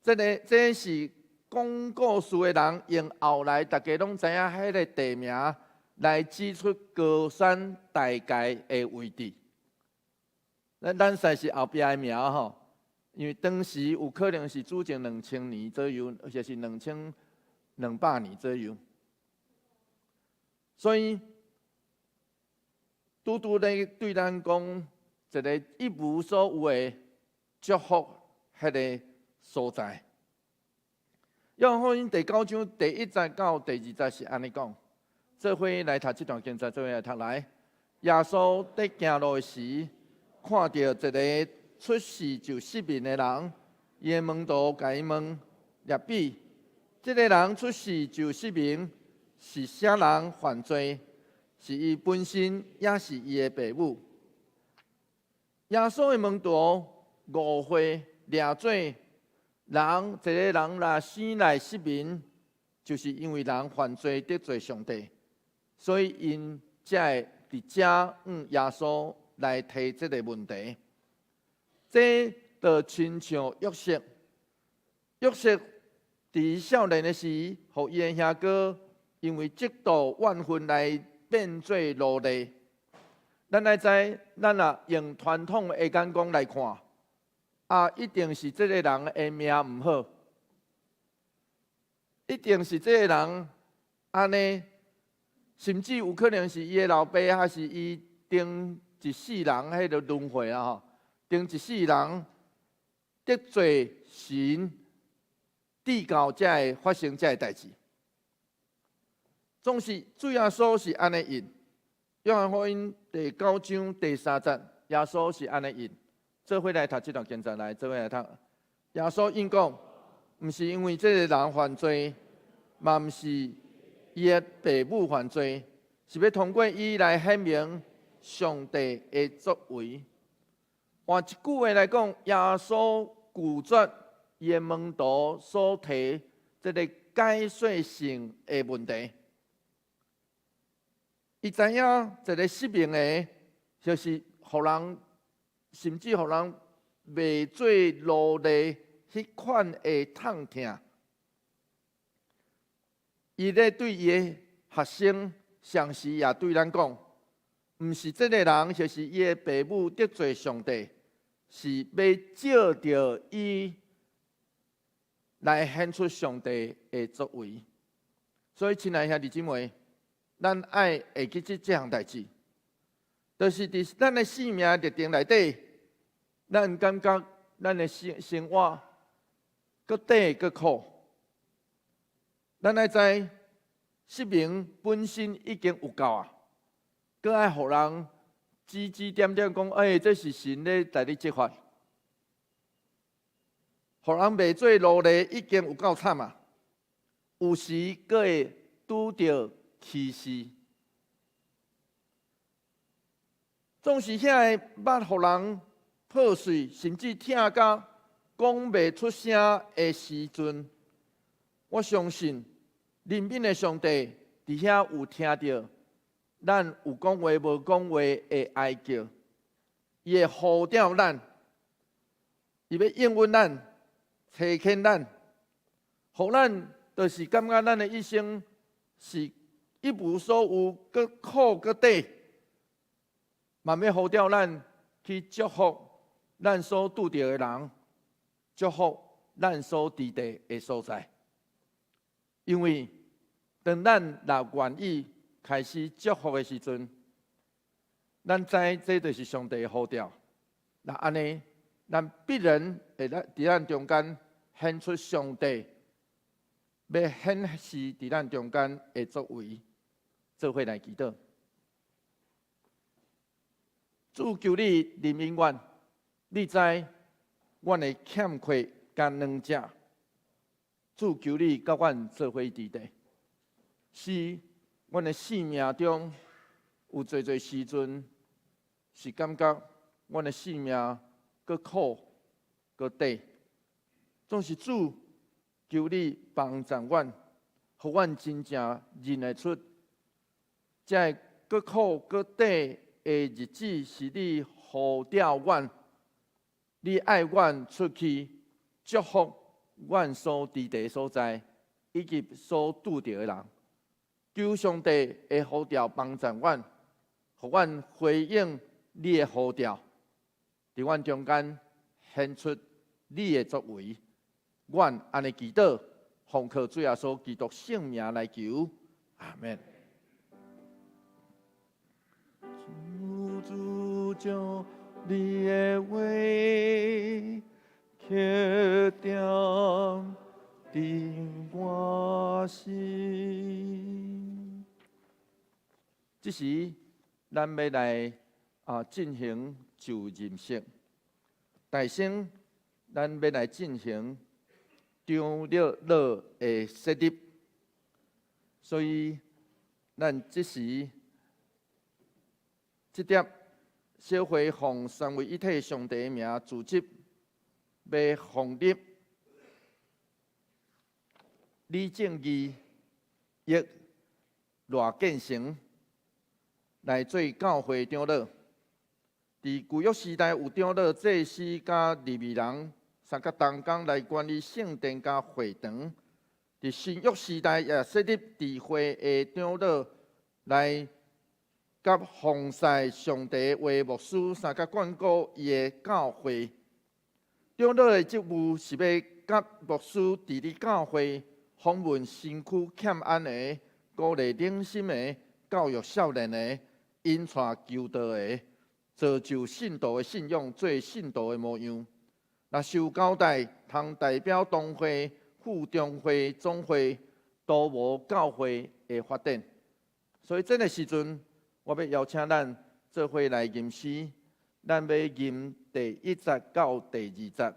這是講故事的人用後來大家攏知影彼个地名來指出歌珊大概的位置。咱蘭塞是後壁的名吼，因為當時有可能是主前2000年左右，或者是2200年左右。所以，拄拄咧對咱講一个一無所有的祝福，彼个所在。約翰福音第九章第一節到第二節是按呢講，做伙來讀這段經節，做伙來讀來。耶穌佇行路的時，看著一个出世就失明的人，伊的門徒共伊問：辣彼，這个人出世就失明，是啥人犯罪？是伊本身，抑是伊的爸母？耶穌的門徒誤會掠做人，一個人若生來失明，就是因為人犯罪得罪上帝，所以𪜶才會佇遮向耶穌來提這個問題。這就親像約瑟，約瑟佇少年的時，予伊的兄哥因為嫉妒怨恨來變做奴隸。咱愛知，咱若用傳統的眼光來看，啊，一定是這個人的命毋好，一定是這個人按呢，甚至有可能是伊的老爸，還是伊頂一世人彼个輪迴啊吼，頂一世人得罪神，至到才會發生這个代誌。總是主耶穌是按呢應，約翰福音第九章第三節，耶穌是按呢應。做伙來讀這段經節來，做伙來讀。耶穌應講，毋是因為這个人犯罪，嘛毋是伊的爸母犯罪，是欲通過伊來顯明上帝的作為。換一句話來講，耶穌拒絕伊的門徒所提這个解說性的問題。伊知影一个失明的，就是予人，甚至予人賣做奴隸彼款的痛疼。伊咧對伊的學生，同時也對咱講，毋是這個人，就是伊的爸母得罪上帝，是欲藉著伊來顯出上帝的作為。所以，親愛兄弟姊妹，咱愛會記這項代誌，就是佇咱的生命歷程內底，咱感覺咱的生活閣短閣苦，咱愛知失明本身已經有夠啊，閣愛予人指指點點講，欸，這是神咧帶你責罰，予人罵做奴隸已經有夠慘啊！有時閣會拄著歧視，總是遐个捌予人破碎，甚至疼甲講袂出聲的時陣，我相信憐憫的上帝佇遐有聽著咱有講話無講話的哀叫，伊會呼召咱，伊欲應允咱，差遣咱，予咱就是感覺咱的一生是一無所有，閣苦閣短，嘛欲呼召咱去祝福咱所拄著的人，祝福咱所佇地的所在。因為當咱若願意開始祝福的時陣，咱知這就是上帝的呼召。若按呢，咱必然會佇咱中間顯出上帝欲顯示佇咱中間的作為，做伙來祈禱。主求你憐憫阮，你知阮的欠缺佮軟弱。主求你佮阮做伙佇地，是阮的生命中有濟濟時陣是感覺阮的生命閣苦閣短，總是主求你幫助阮，予阮真正認會出，這個閣苦閣短的日子是你呼召阮，你愛阮出去祝福阮所佇地所在，以及所拄著的人。求上帝的呼召幫助阮，予阮回應你的呼召，佇阮中間顯出你的作為。阮按呢祈禱，奉靠主耶穌基督聖名來求，阿門。主主將你的話刻點佇我心。這時，咱欲來進行就任式。大先，咱欲來進行長老的設立，所以咱這時這碟小會奉三位一體上帝的名組織，欲奉立李正義、抑賴建成來做教會長老。佇舊約時代有長老、祭司佮利未人三角同工來管理聖殿佮會堂。佇新約時代也設立智慧的長老來佮奉侍上帝話牧師相佮管顧伊的教會。長老的職務是欲佮牧師治理教會，訪問身軀欠安的，鼓勵靈心的，教育少年的，引帶求道的，造就信徒的信仰，做信徒的模樣。若受交代，通代表同會、副中會、總會，都無教會的發展。所以這个時陣，我欲邀請咱做伙來吟詩，咱欲吟第一節到第二節，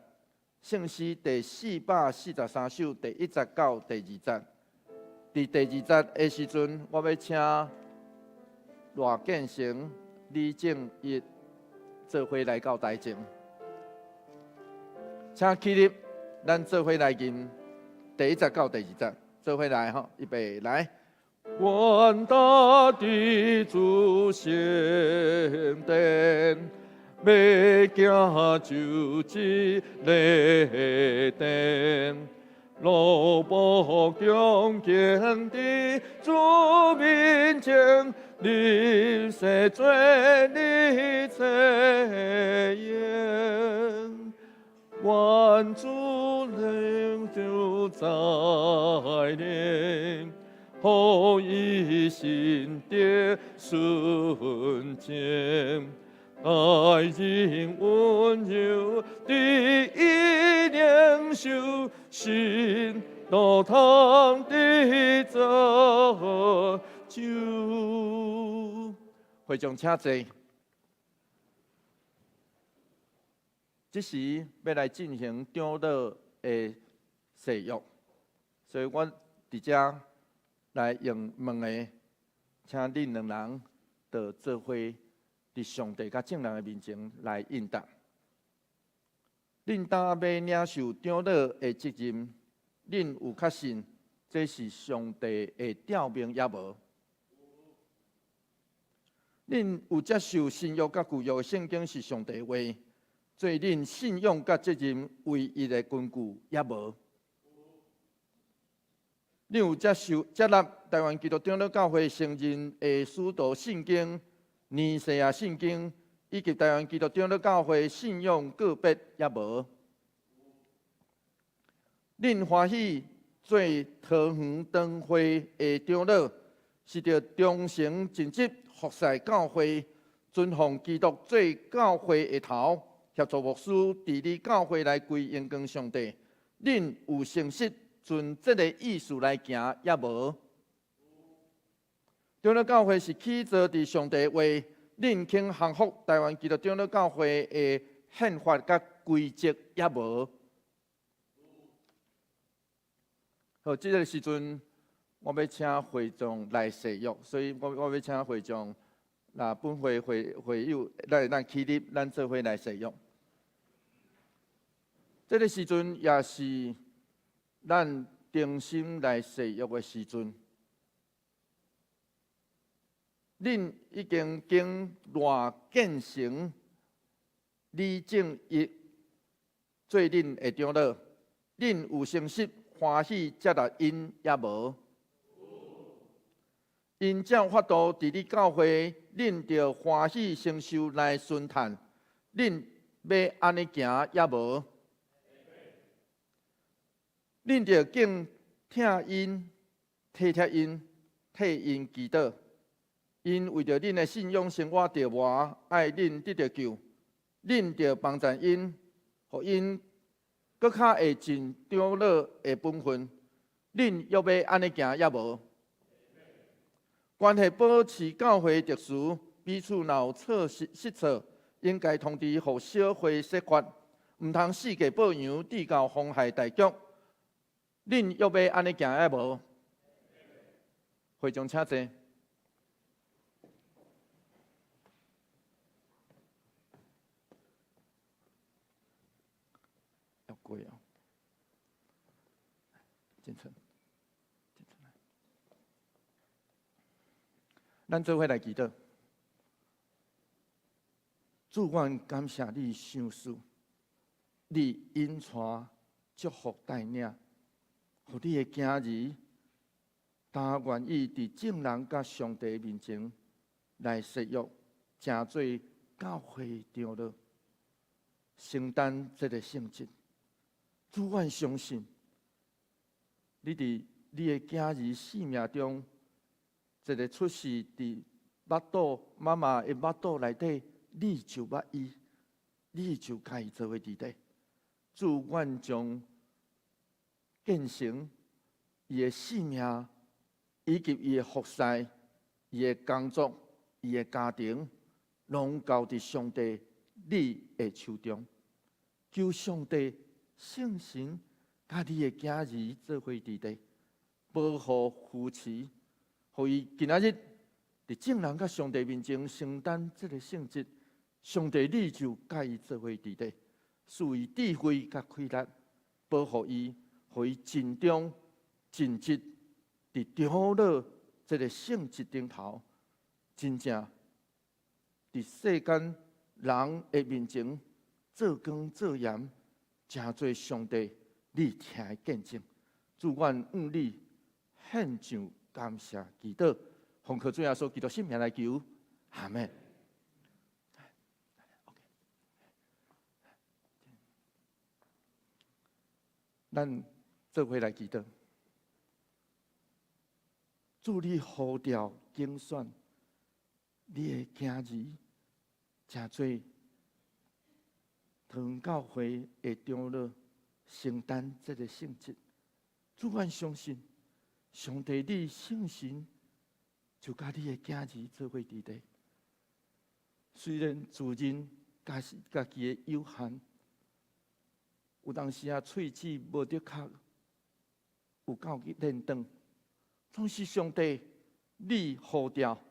聖詩第443首第一節到第二節。佇第二節的時陣，我欲請賴建成、李正一做伙來到台前，請起立，咱做伙來吟第一節到第二節，做伙來吼，預備來。願踏佇主聖殿，欲行就這禮殿，老仆恭敬佇主面前，立誓做你册言。願主靈就在臨，予伊心得純淨，待人溫柔，佇伊靈修，信道通得造就。會眾請坐。這時欲來進行長老的誓約，所以阮佇遮來用問的，請恁兩人著做伙佇上帝佮眾人的面前來應答。恁當欲領受長老的責任，恁有確信這是上帝的召命抑無？恁有接受新約佮舊約的聖經是上帝的話，做恁信仰佮責任唯一的根據抑無？恁有接受接納台灣基督長老教會承認的使徒信經、尼西亞信經以及台灣基督長老教會信仰告別抑無？恁歡喜做桃園長會的長老，是著忠誠盡職服侍教會，尊奉基督做教會的頭，協助牧師治理教會來歸榮光上帝。恁有誠實盡這个意思來行，抑無？長老教會是起造佇上帝的話，恁肯降服台灣基督長老教會的憲法佮規則，抑無？好，這个時陣我欲請會眾來誓約，所以我欲請會眾，若本會會會友，咱會當起立，咱做伙來誓約。這个時陣也是咱誠心來誓約的時陣。恁已經經賴建成、李正義做恁的長老，恁有誠實歡喜接納𪜶抑無？𪜶照法度治理教會，恁著歡喜承受來順趁，恁欲按呢行抑無？恁著敬疼𪜶、體貼𪜶、替𪜶祈禱。𪜶為著恁的信仰生活著磨，愛恁得著救，恁著幫贊𪜶，予𪜶閣較會盡長老的本分。恁欲欲按呢行抑無？關係保持教會秩序，彼此若有錯失失錯，應該通知予小會釋法，毋通四界報揚，致到妨害大局。恁欲欲按呢行抑無？會眾請坐。要過哦，進城，進城來。咱做伙來祈禱。主，阮感謝你賞賜，你引帶祝福帶領，予你的囝兒，但願意佇眾人佮上帝面前來誓約，成做教會長老，承擔這个聖職。主，阮相信，你佇你的囝兒生命中，一个出世佇腹肚媽媽的腹肚內底，你就捌伊，你就共伊做伙佇咧。主，阮將建成伊的生命，以及伊的服侍、伊的工作、伊的家庭，攏交佇上帝你的手中。求上帝聖神佮你的囝兒做伙佇咧，保護扶持，予伊今仔日佇眾人佮上帝面前承擔這个聖職。上帝你就佮伊做伙佇咧，賜伊智慧佮氣力，保護伊，予伊盡忠盡職，佇長老這个聖職頂頭，真正佇世間人的面前做光做鹽，成做上帝你聽的見證。主，阮向你獻上感謝祈禱，奉靠主耶穌基督聖名來求，阿門。OK，咱做伙來祈禱，主你呼召揀選你的囝兒，成做桃園教會的長老，承擔這个聖職。主，阮相信，上帝你聖神就佮你的囝兒做伙佇咧。雖然自認家是家己的有限，有當時啊，喙齒無得確，有夠去練轉，總是上帝你呼召，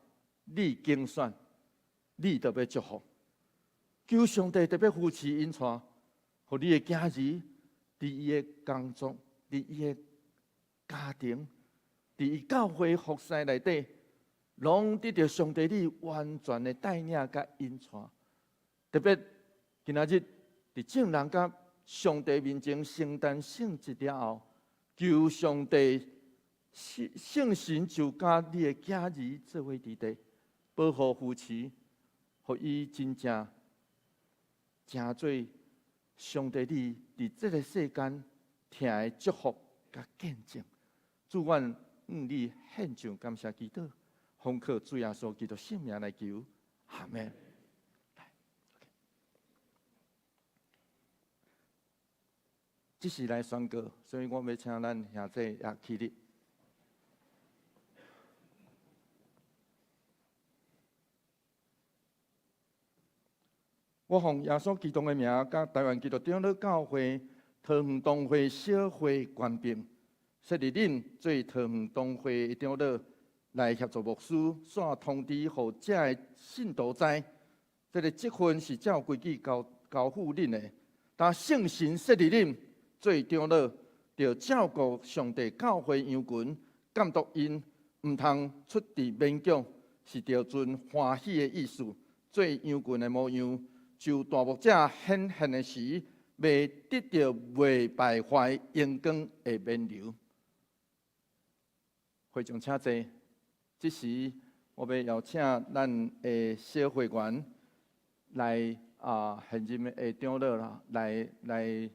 你揀選，你特別祝福。求上帝特別扶持𪜶帶，予你的囝兒佇伊的工作，佇伊的家庭，佇伊教會服侍內底，攏得著上帝你完全的帶領佮引帶。特別今仔日佇眾人佮上帝面前承擔聖職了後，求上帝聖神就佮你的囝兒做伙佇咧，保護扶持，予伊真正成做上帝你佇這个世間疼的祝福佮見證。主，阮向你獻上感謝祈禱，奉靠主耶穌基督聖名來求，阿門。來，OK，這是來宣告，所以我欲請咱兄弟也起立。我奉耶穌基督的名，佮台灣基督長老教會桃園堂會小會權柄，設立恁做桃園堂會的長老，來協助牧師，煞通知予遮的信徒知，這个職分是照規矩交交付恁的。但聖神設立恁做長老，著照顧上帝教會羊群，監督𪜶，毋通出佇勉強，是著盡歡喜的意思，做羊群的模樣。就大牧者顯現的時，袂得著袂敗壞榮光的冕旒。會眾請坐。這時，我欲邀請咱的小會員來啊，現任的長老啦，來來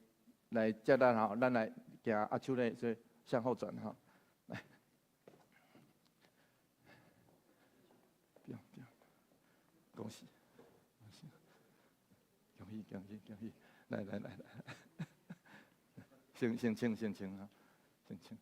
來接咱吼，咱來行握手禮，所以向後轉吼。來，不用不用，恭喜。恭喜恭喜恭喜！來來來來，先先請先請啊，先請。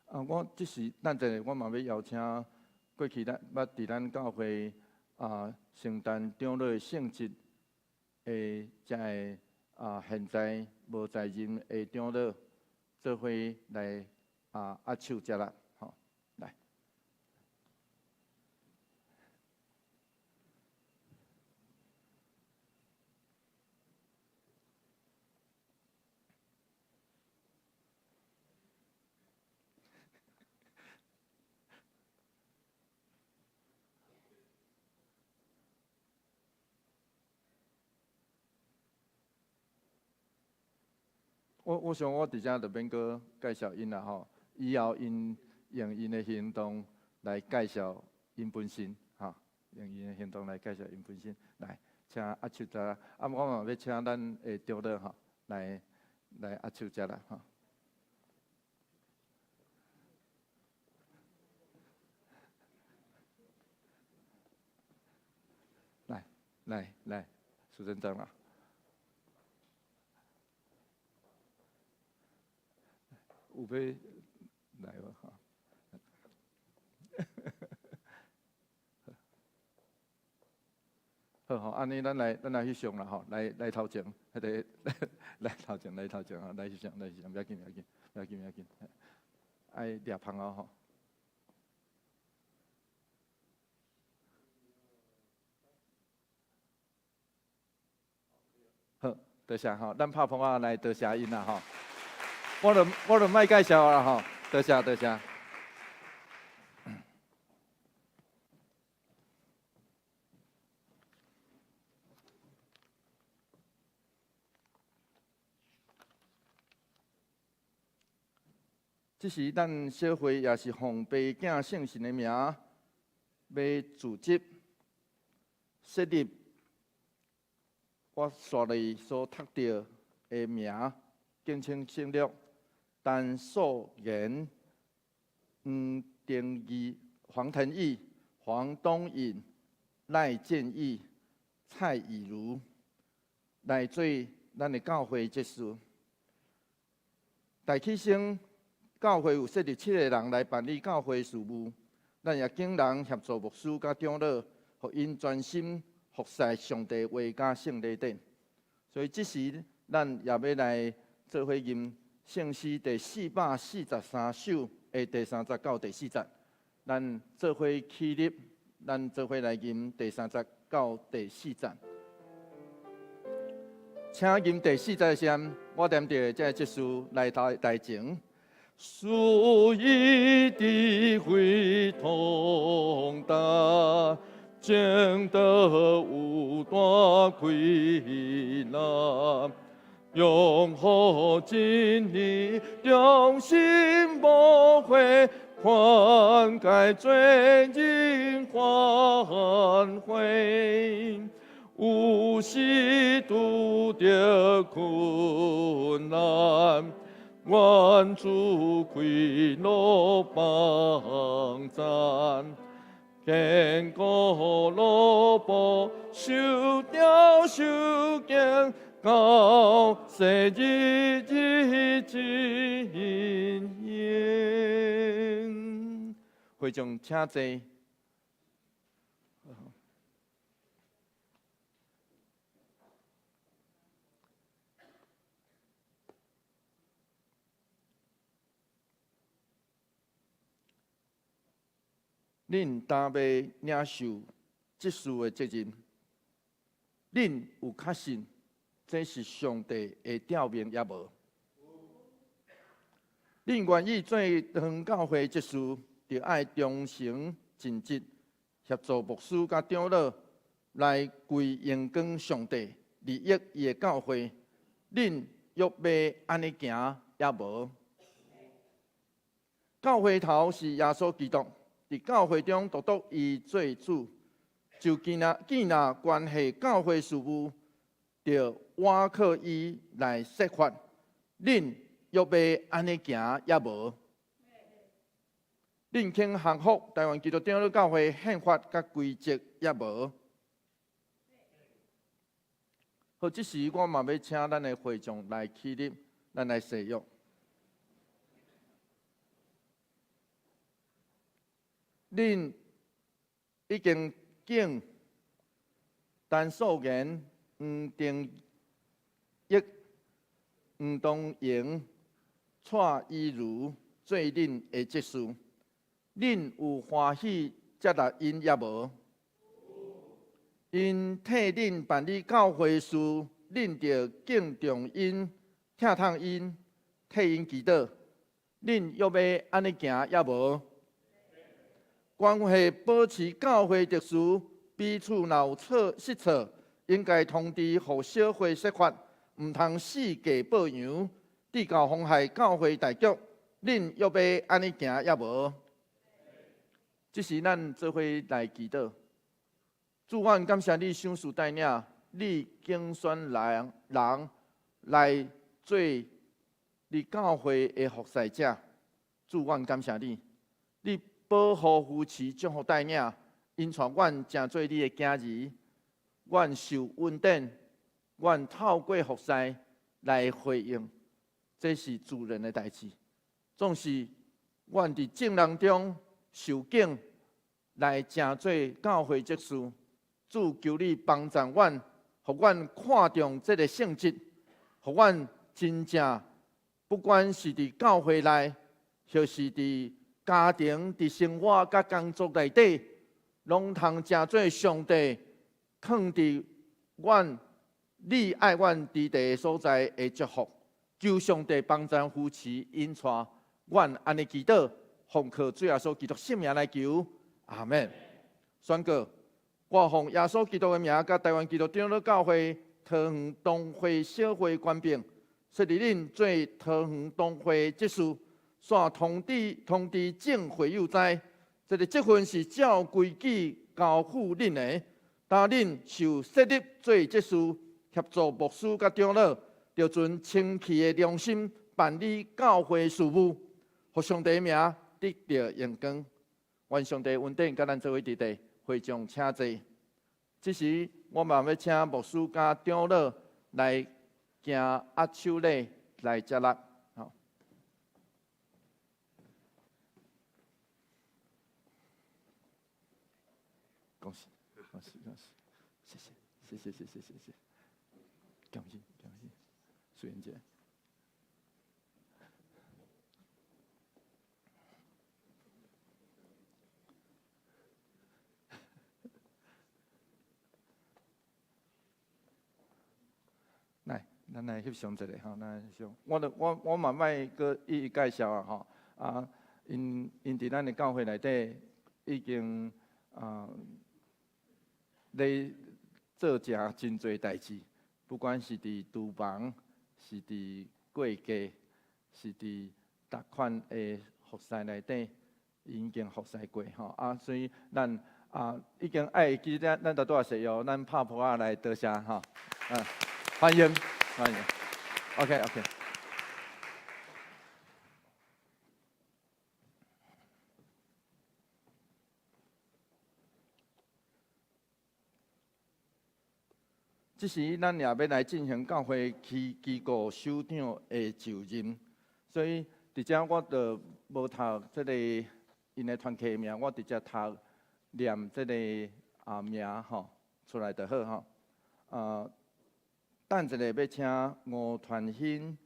啊，我這時等陣，我嘛欲邀請過去咱捌佇咱教會啊承擔長老的聖職的遮个啊，現在無在任的長老做伙來啊握手接啦，吼，來。我我想我佇遮就免閣介紹𪜶啦吼，以後𪜶用𪜶的行動來介紹𪜶本身，吼，用𪜶的行動來介紹𪜶本身。來，請握手者，啊，我嘛欲請咱的長老吼，來來握手者啦，吼。來來來，淑珍長老。有欲來無？吼，好吼，按呢，咱來咱來翕相啦吼，來來頭前，彼个來頭前，來頭前吼，來翕相，來翕相，不要緊，不要緊，不要緊，不要緊，愛掠芳仔吼。好，多謝吼，咱拍捧仔來多謝𪜶啦吼。我就莫介紹啦吼，多謝多謝。這時，咱小會也是奉爸囝聖神的名，欲組織設立我紲來所讀著的名，敬請省略。陳素妍、黃廷義、黃騰義、黃東穎、賴建義、蔡以如來做咱的教會執事。大起先，教會有設立七個人來辦理教會事務，咱也請人協助牧師佮長老，予𪜶專心服侍上帝話佮聖禮典。所以這時，咱也欲來做伙吟聖詩第443首的第三節到第四節。咱做伙起立，咱做伙來吟第三節到第四節。請吟第四節的時陣，我踮著這個執事來台台前。賜伊智慧通達，證道有大困難，擁護真理，忠心無悔，勸誡罪人反悔。有時拄著困難，願主快樂幫贊，堅固路步，受雕受經，到世日日真言。會眾請坐。恁擔欲領受執事的責任，恁有確信這是上帝的召命抑無？恁願意做堂教會執事，就愛忠誠盡職，協助牧師佮長老來歸榮光上帝，利益伊的教會。恁欲欲按呢行抑無？教會頭是耶穌基督。佇教會中獨獨伊做主，就既若關係教會事務，著倚靠伊來設法。恁欲欲按呢行抑無？恁肯降服台灣基督長老教會憲法佮規則抑無？好，這時我嘛欲請咱的會眾來起立，咱來誓約。恁已經揀陳素妍、黃定益、黃東瑩、蔡依如做恁的執事，恁有歡喜接納𪜶抑無？𪜶替恁辦理教會事，恁著敬重𪜶、疼痛𪜶、替𪜶祈禱。恁欲欲按呢行抑無？關係保持教會秩序，彼此若有錯失錯，應該通知予小會說法，毋通四界報揚，致到妨害教會大局。恁欲欲按呢行抑無？這時咱做伙來祈禱。主，阮感謝你賞賜帶領，你揀選人人來做你教會的服侍者。主，阮感謝你，你保護扶持祝福帶領，引帶阮成做你的囝兒，阮受恩典，阮透過服侍來回應，這是自然的代誌。總是阮佇眾人中受揀來成做教會執事，主求你幫助阮，予阮看重這个性質，予阮真正不管是佇教會內，或是佇家庭、佇生活佮工作內底，攏通成做上帝囥佇阮你愛阮佇佇的所在的祝福。求上帝幫贊扶持引帶，阮按呢祈禱，奉靠主耶穌基督聖名來求，阿門。宣告，我奉耶穌基督的名，佮臺灣基督長老教會桃園東會小會權柄，設立恁做桃園東會執事，煞通知眾會友知，這个職分是照規矩交付恁的。當恁受設立做執事，協助牧師佮長老，著存清氣的良心辦理教會事務，予上帝名得著榮光。願上帝恩典佮咱做伙佇佇，會眾請坐。這時，我嘛欲請牧師佮長老來行握手禮來接納。好，恭喜，恭喜，恭喜！謝謝，謝謝，謝謝，謝謝。恭喜，恭喜，淑妍姐。來，咱來翕相一下吼，咱來翕相。我著我我嘛莫閣一一介紹啊吼。啊，𪜶𪜶佇咱的教會內底已經啊咧做誠真濟代誌，不管是佇廚房，是佇過架，是佇逐款的服侍內底，𪜶已經服侍過吼。啊，所以咱啊已經愛記得咱拄仔說喲，咱拍噗仔來多謝吼。嗯，歡迎歡迎。OK OK。這時，咱也欲來進行教會機機構首長的就任，所以佇遮我就無讀這個𪜶的團契名，我直接讀念這個啊名吼出來就好吼。啊，等一下欲請吳傳興、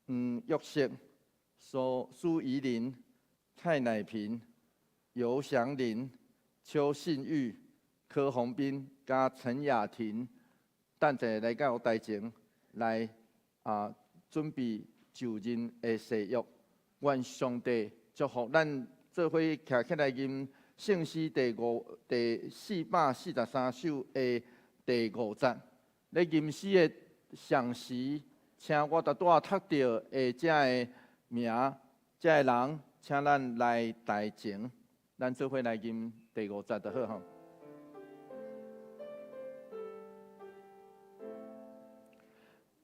黃玉石、蘇蘇怡玲、蔡乃平、游祥林、邱信玉、柯宏斌佮陳雅婷。等一下來到台前來啊，準備就任的誓約。願上帝祝福咱做伙徛起來吟聖詩第443首的第五節。咧吟詩的同時，請我拄仔讀著的這个名，這个人，請咱來台前，咱做伙來吟第五節就好吼。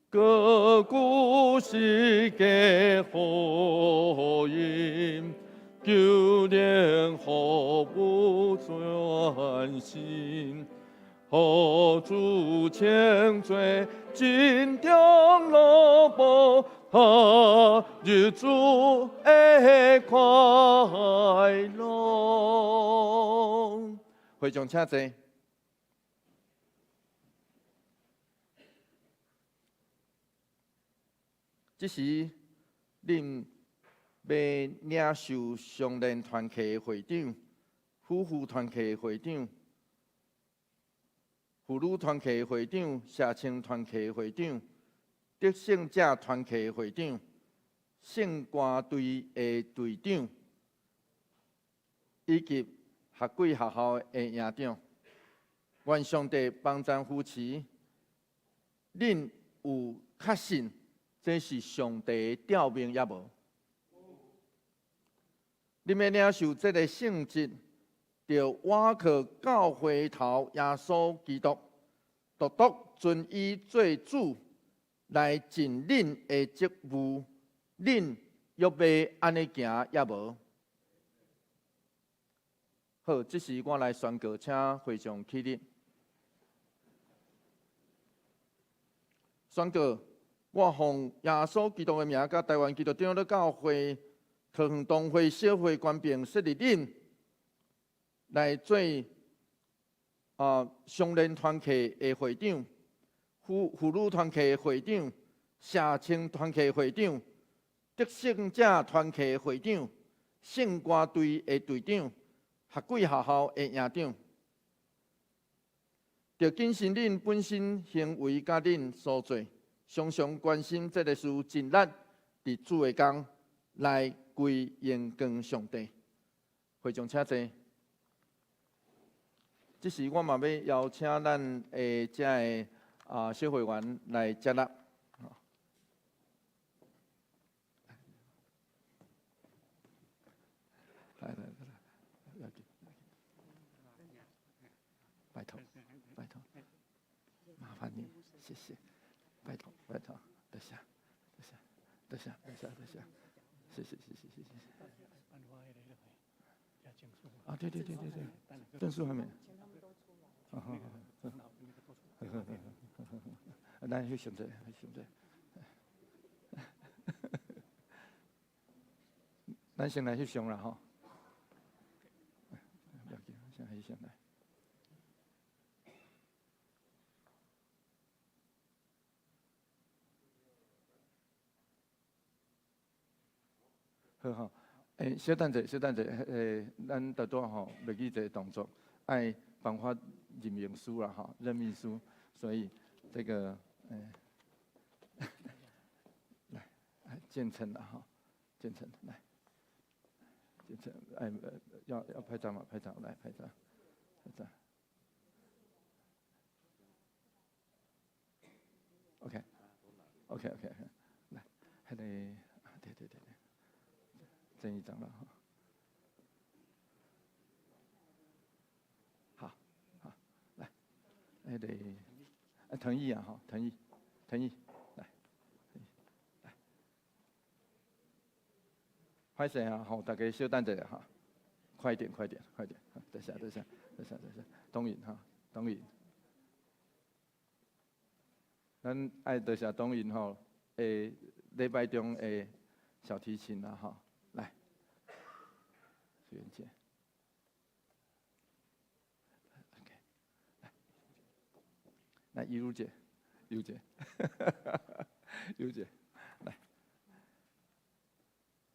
歌故世界福音，求連服務專心，予主稱做真長老僕，踏入主的快樂。會眾請坐。這時，恁欲領受相連團契會長、夫婦團契會長、婦女團契會長、社青團契會長、得勝者團契會長、聖歌隊的隊長，以及學季學校的營長。願上帝幫贊扶持，恁有確信這是上帝的召命抑無？恁欲領受這個聖職，著倚靠教會頭耶穌基督，獨獨尊伊做主來盡恁的職務，恁欲欲按呢行抑無？好，這時我來宣告，請會眾起立。宣告，我奉耶穌基督的名，佮臺灣基督長老教會桃園東會小會權柄設立恁來做啊相連團契的會長、婦女團契的會長、社青團契會長、得勝者團契會長、聖歌隊的隊長、學季學校的營長，著謹慎恁本身行為佮恁所做，常常關心這个事，盡力佇主的工來歸榮光上帝。會眾請坐。這時我嘛欲邀請咱的遮个小會員來接納。來來來，拜託，拜託，麻煩你，謝謝，拜託，拜託，多謝，多謝，多謝，多謝，多謝，謝謝，謝謝，謝謝。啊，對對對對對，證書還沒。好好好，好好，咱翕相者，翕相者。咱先來翕相啦，吼。不要緊，先翕相來。好好，小等者，小等者，咱拄拄吼，袂記一个動作，愛頒發任命書啦，吼，任命書，所以這個，來，建成啦，吼，建成，來，建成，要拍照嗎？拍照，來拍照，拍照。OK，OK，OK，來，彼个，對對對對。鄭議長了哈，好，好，來，那個，騰毅啊哈，騰毅，騰毅，來，來，歹勢啊，吼，大家稍等一下哈，快點，快點，快點，等下，等下，等下，等下，董穎哈，董穎，咱愛多謝董穎吼，禮拜中的小提琴啦吼。來，淑媛姐，OK，來，來，怡如姐，怡如姐，怡如姐，來。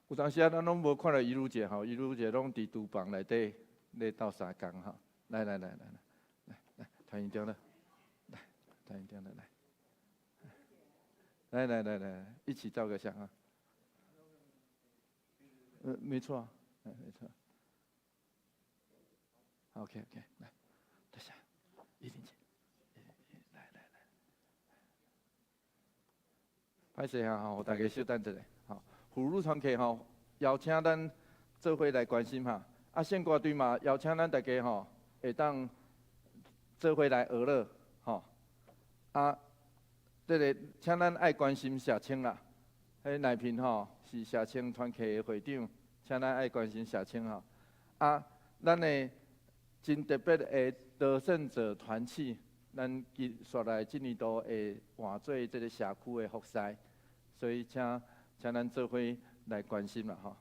有當時啊，咱攏無看著怡如姐吼，怡如姐攏佇廚房內底咧鬥相共吼。來來來來來，來來，團員長的，來，團員長的來，來來來來，一起照個相啊。沒錯，沒錯。OK OK，來，多謝，依玲姐，來來來，歹勢啊吼，大家稍等一下，吼，婦女團契吼，邀請咱做伙來關心哈，啊，聖歌隊嘛邀請咱大家吼，會當做伙來學樂，吼，啊，這个請咱愛關心社青啦，彼內平吼是社青團契的會長，請咱愛關心社青吼，啊，咱的真特別的得勝者團契，咱接紲來這年度會換做這个社區的服侍，所以請請咱做伙來關心啦吼。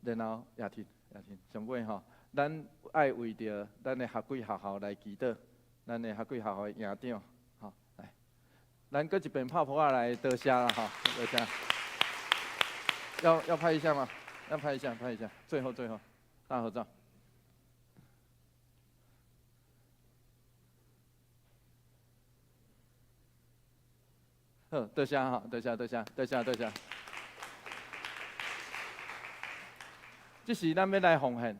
然後雅婷，雅婷，上尾吼，咱愛為著咱的學規學校來祈禱，咱的學規學校的營長，吼，來，咱閣一遍拍噗仔來多謝啦吼，多謝。要拍一下嗎？要拍一下，拍一下，最後最後，大合照。好，多謝哈，多謝多謝多謝多謝。這時咱欲來奉獻。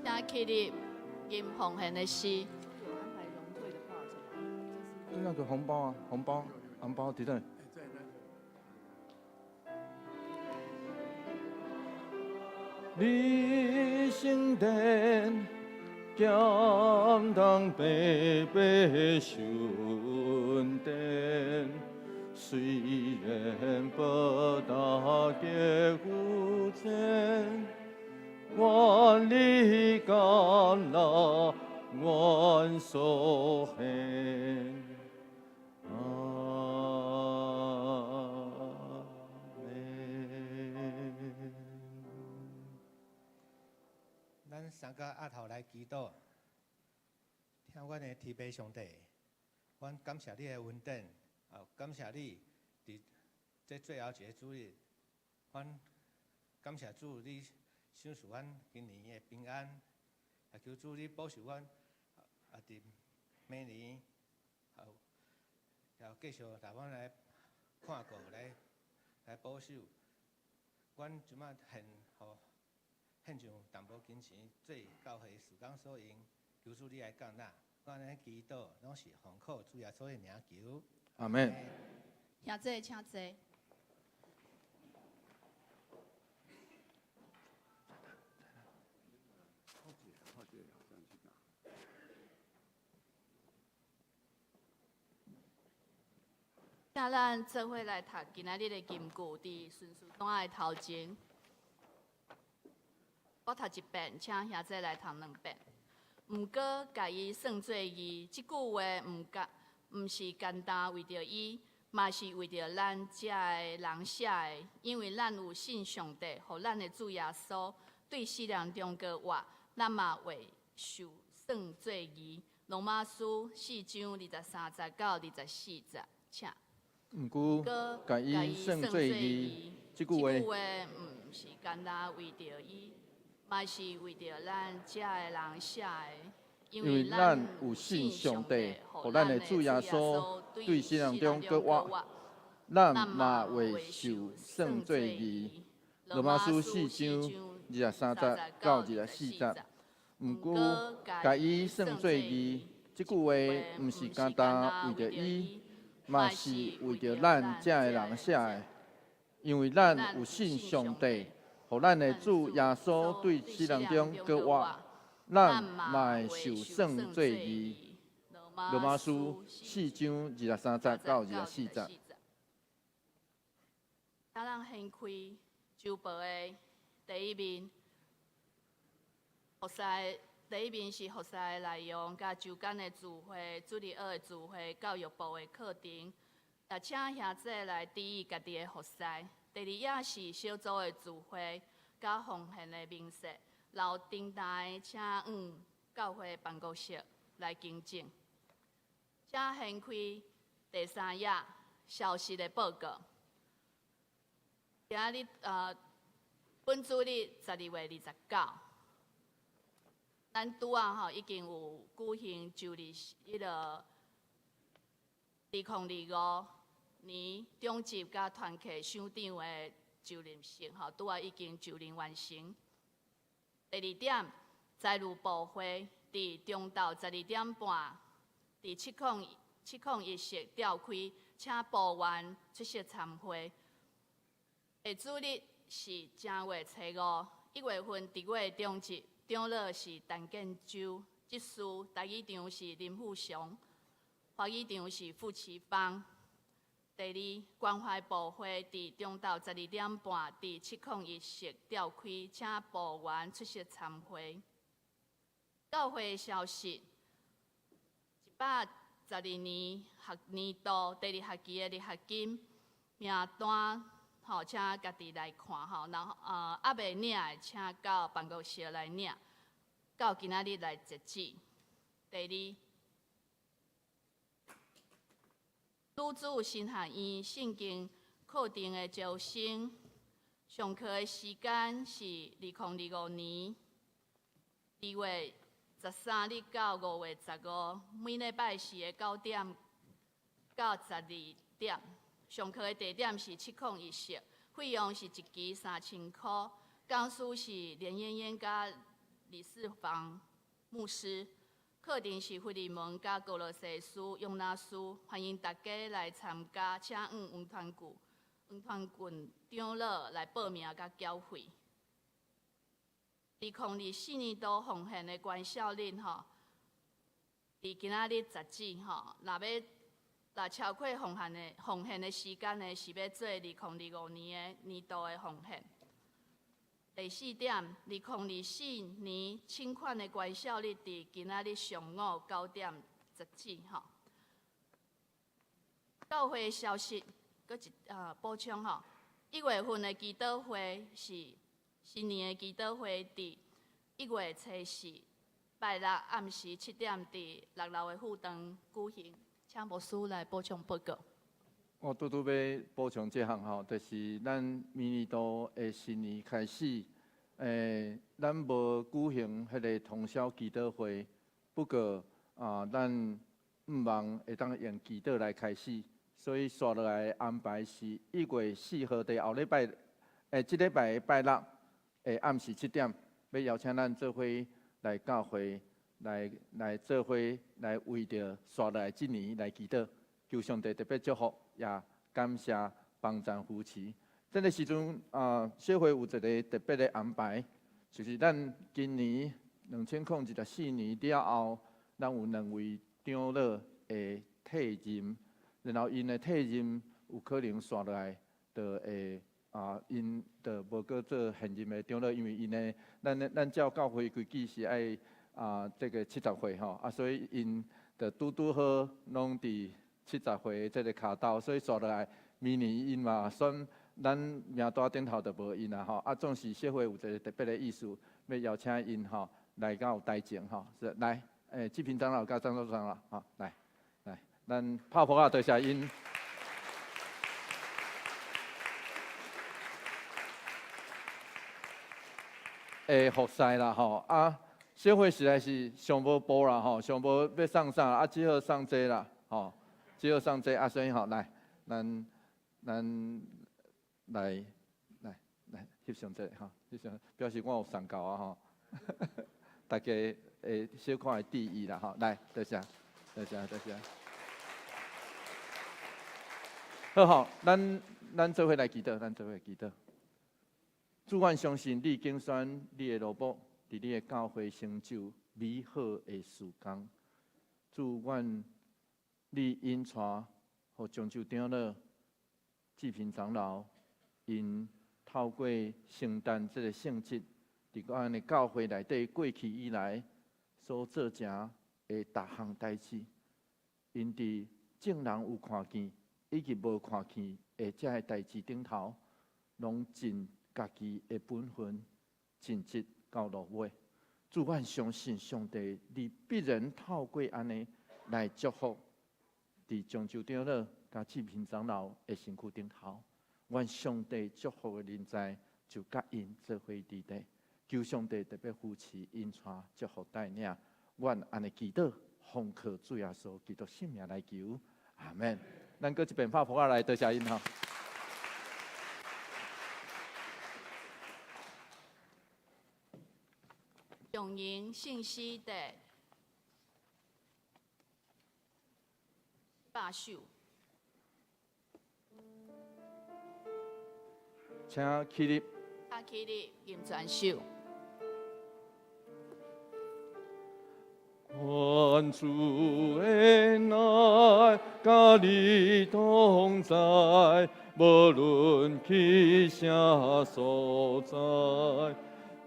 請起立吟奉獻的詩。有安排融會的話，就那個紅包啊，紅包，紅包佇佗。你聖殿劍當白白巡殿，雖然不大結有錢，願你甘納阮所獻。阿門。咱三個額頭來祈禱，疼阮的天父上帝，阮感謝你的恩典，啊，感謝你佇這最後一个主日，阮感謝主你賞賜阮今年的平安，也求主你保守阮，啊，佇明年，啊，也繼續帶阮來看顧，來來保守。阮這擺獻予獻上淡薄金錢做教會事工所用，求主你來降納。阮按呢祈禱，攏是奉靠主耶穌的名求。阿門。兄弟，請坐。請咱做伙來讀今仔日的金句，佇順序單的頭前。我讀一遍，請兄弟來讀兩遍。毋過，共伊算做義，這句話毋干，毋是干焦為著伊，嘛是為著咱遮的人寫的，因為咱有信上帝，予咱的主耶穌對死人中閣活，咱嘛會受算做義。羅馬書四章二十三節到二十四節，請。毋過，共伊算做義，這句話毋是干焦為著伊，嘛是為著咱遮的人寫的，因因為咱有信上帝，予咱的主耶穌對死人中閣活，咱嘛會受算做義。羅馬書四章二十三節到二十四節。毋過，共伊算做義，這句話毋是干焦為著伊，嘛是為著咱遮的人寫的，因為咱有信上帝，予咱的主耶穌對死人中閣活，咱嘛會受算做義。羅馬書四章二十三節到二十四節。請咱掀開周報的第一面，服侍第一面是服侍的內容，佮周間的聚會、主日學的聚會、教育部的課程。也請兄弟來注意家己的服侍。第二頁是小組的聚會，佮奉獻的明細。留訂單的，請往教會辦公室來更正。請掀開第三頁消息的報告。今仔日本主日12月29，咱拄仔吼已經有舉行周日彼个2025年長執佮團契首長的就任式吼，拄仔已經就任完成。第二點，財務部會佇中晝12點半，佇701室召開，請部員出席參會。下主日是正月初五，1月份佇我的長執，長老是陳建州，執事台語場是林富祥，華語場是傅其芳。第二，關懷部會佇中晝12點半，佇701室召開，請部員出席參會。教會消息：112年學年度第二學期的入學金名單，吼，請家己來看吼。然後，猶未領的，請到辦公室來領。到今仔日來截止。第二，女子神學院聖經課程的招生，上課的時間是2025年2月13日到5月15，每禮拜四的9點到12點。上課的地點是701室，費用是一期3000箍。講師是連嫣嫣佮李世芳牧師。課程是腓利門佮歌羅西書、約拿書，歡迎大家來參加，請向黃傳顧、黃傳棍長老來報名佮繳費。2024年度奉獻的關孝日吼，佇今仔日截止吼，若欲若超過奉獻的時間呢，是欲做2025年的年度的奉獻。第四點，2024年請款的關孝日佇今仔日上午9點截止吼。教會消息，閣一補充吼，1月份的祈禱會是新年的祈禱會，佇1月初四拜六暗時7點，佇六樓的副堂舉行，請牧師來補充報告。我拄拄欲補充這項吼，就是咱明年度的新年開始，咱無舉行彼个通宵祈禱會，不過啊，咱毋望會當用祈禱來開始，所以紲落來安排是1月4號佇後禮拜，這禮拜的拜六的暗時7點，欲邀請咱做伙來教會，來做伙來為著紲落來這年來祈禱，求上帝特別祝福。也感謝幫贊扶持。這个時陣啊，協會有一個特別的安排，就是咱今年2024年了後，咱有兩位長老會退任，然後𪜶的退任有可能紲落來，就會啊，𪜶就無閣做現任的長老，因為𪜶的咱照教會規矩是愛啊這个70歲吼，啊，所以𪜶就拄拄好攏佇70歲這个跤頭，所以紲落來，明年𪜶嘛選咱名單頂頭就無𪜶啊吼，啊，總是協會有一个特別的意思，欲邀請𪜶吼來到台前吼，是來，志平長老佮張長老吼，來，來，咱拍噗仔多謝𪜶。服侍啦吼，啊，協會實在是上無步啦吼，上無欲送啥，啊，只好送這啦，吼。只好送這啊，所以吼，來，咱來翕相這吼，翕相表示我有送到啊吼，大家會小可會注意啦吼，來，多謝，多謝，多謝。好吼，咱做伙來祈禱，咱做伙祈禱。主，阮相信你揀選你的奴僕，佇你的教會成就美好的事工。主，願你引帶，予漳州長老、志平長老，𪜶透過承擔這个聖職，佇阮的教會內底過去以來所做成的逐項代誌，𪜶佇眾人有看見以及無看見的這个代誌頂頭，攏盡家己的本分，盡職到落尾。主，阮相信上帝，你必然透過按呢來祝福佇漳州長老佮志平長老的身軀頂頭。願上帝祝福的臨在，就佮𪜶做伙佇底。求上帝特別扶持𪜶帶祝福帶領。阮按呢祈禱，奉靠主耶穌基督聖名來求，阿門。咱閣一遍拍噗仔來多謝𪜶吼。長榮聖詩第8首。請起立。請起立，吟全首。願主的愛佮你同在，無論去啥所在。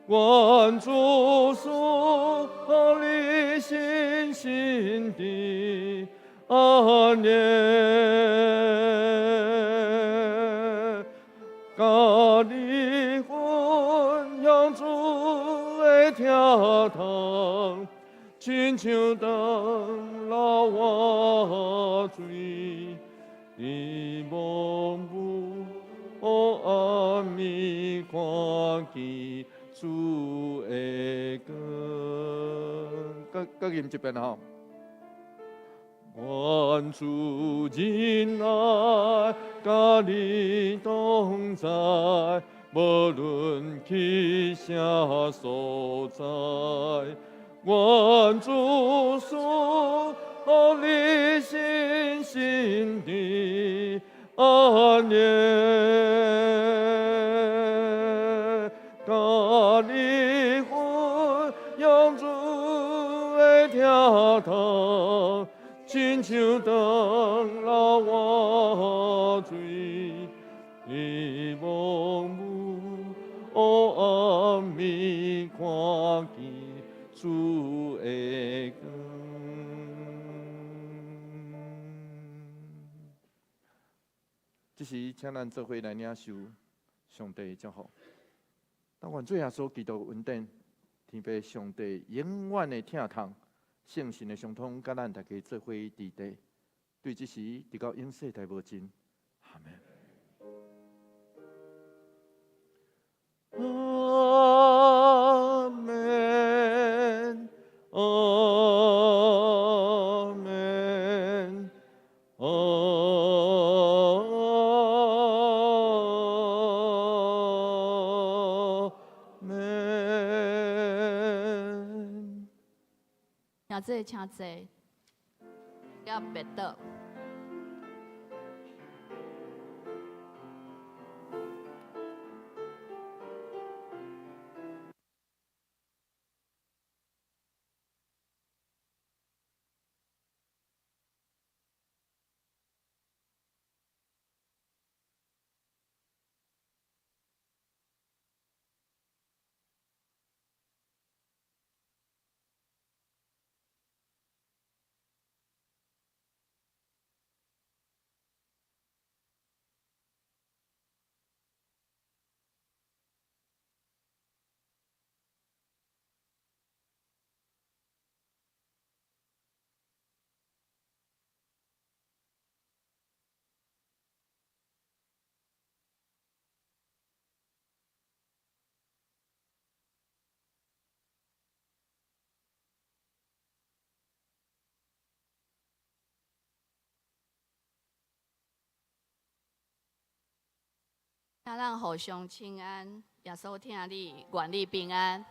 願主賜予你信心的安眠，佮你分享主的疼痛，親像當老活水，伫茫無暗暝看見主的光。閣吟一遍吼。願主仁愛佮你同在，無論去啥所在，願主賜予你信心的安寧，佮你分享主的疼痛，親像長老活水，伫茫無黑暗暝看見主的光。這時，請咱做伙來領受上帝的祝福。但願主耶穌基督的恩典、天父上帝永遠的疼痛、聖神的相通，佮咱大家做伙佇地，對這時直到永世代無盡。阿們。阿們，阿們，阿們。請坐，請坐，也別倒。請咱互相請安，耶穌疼你，願你平安。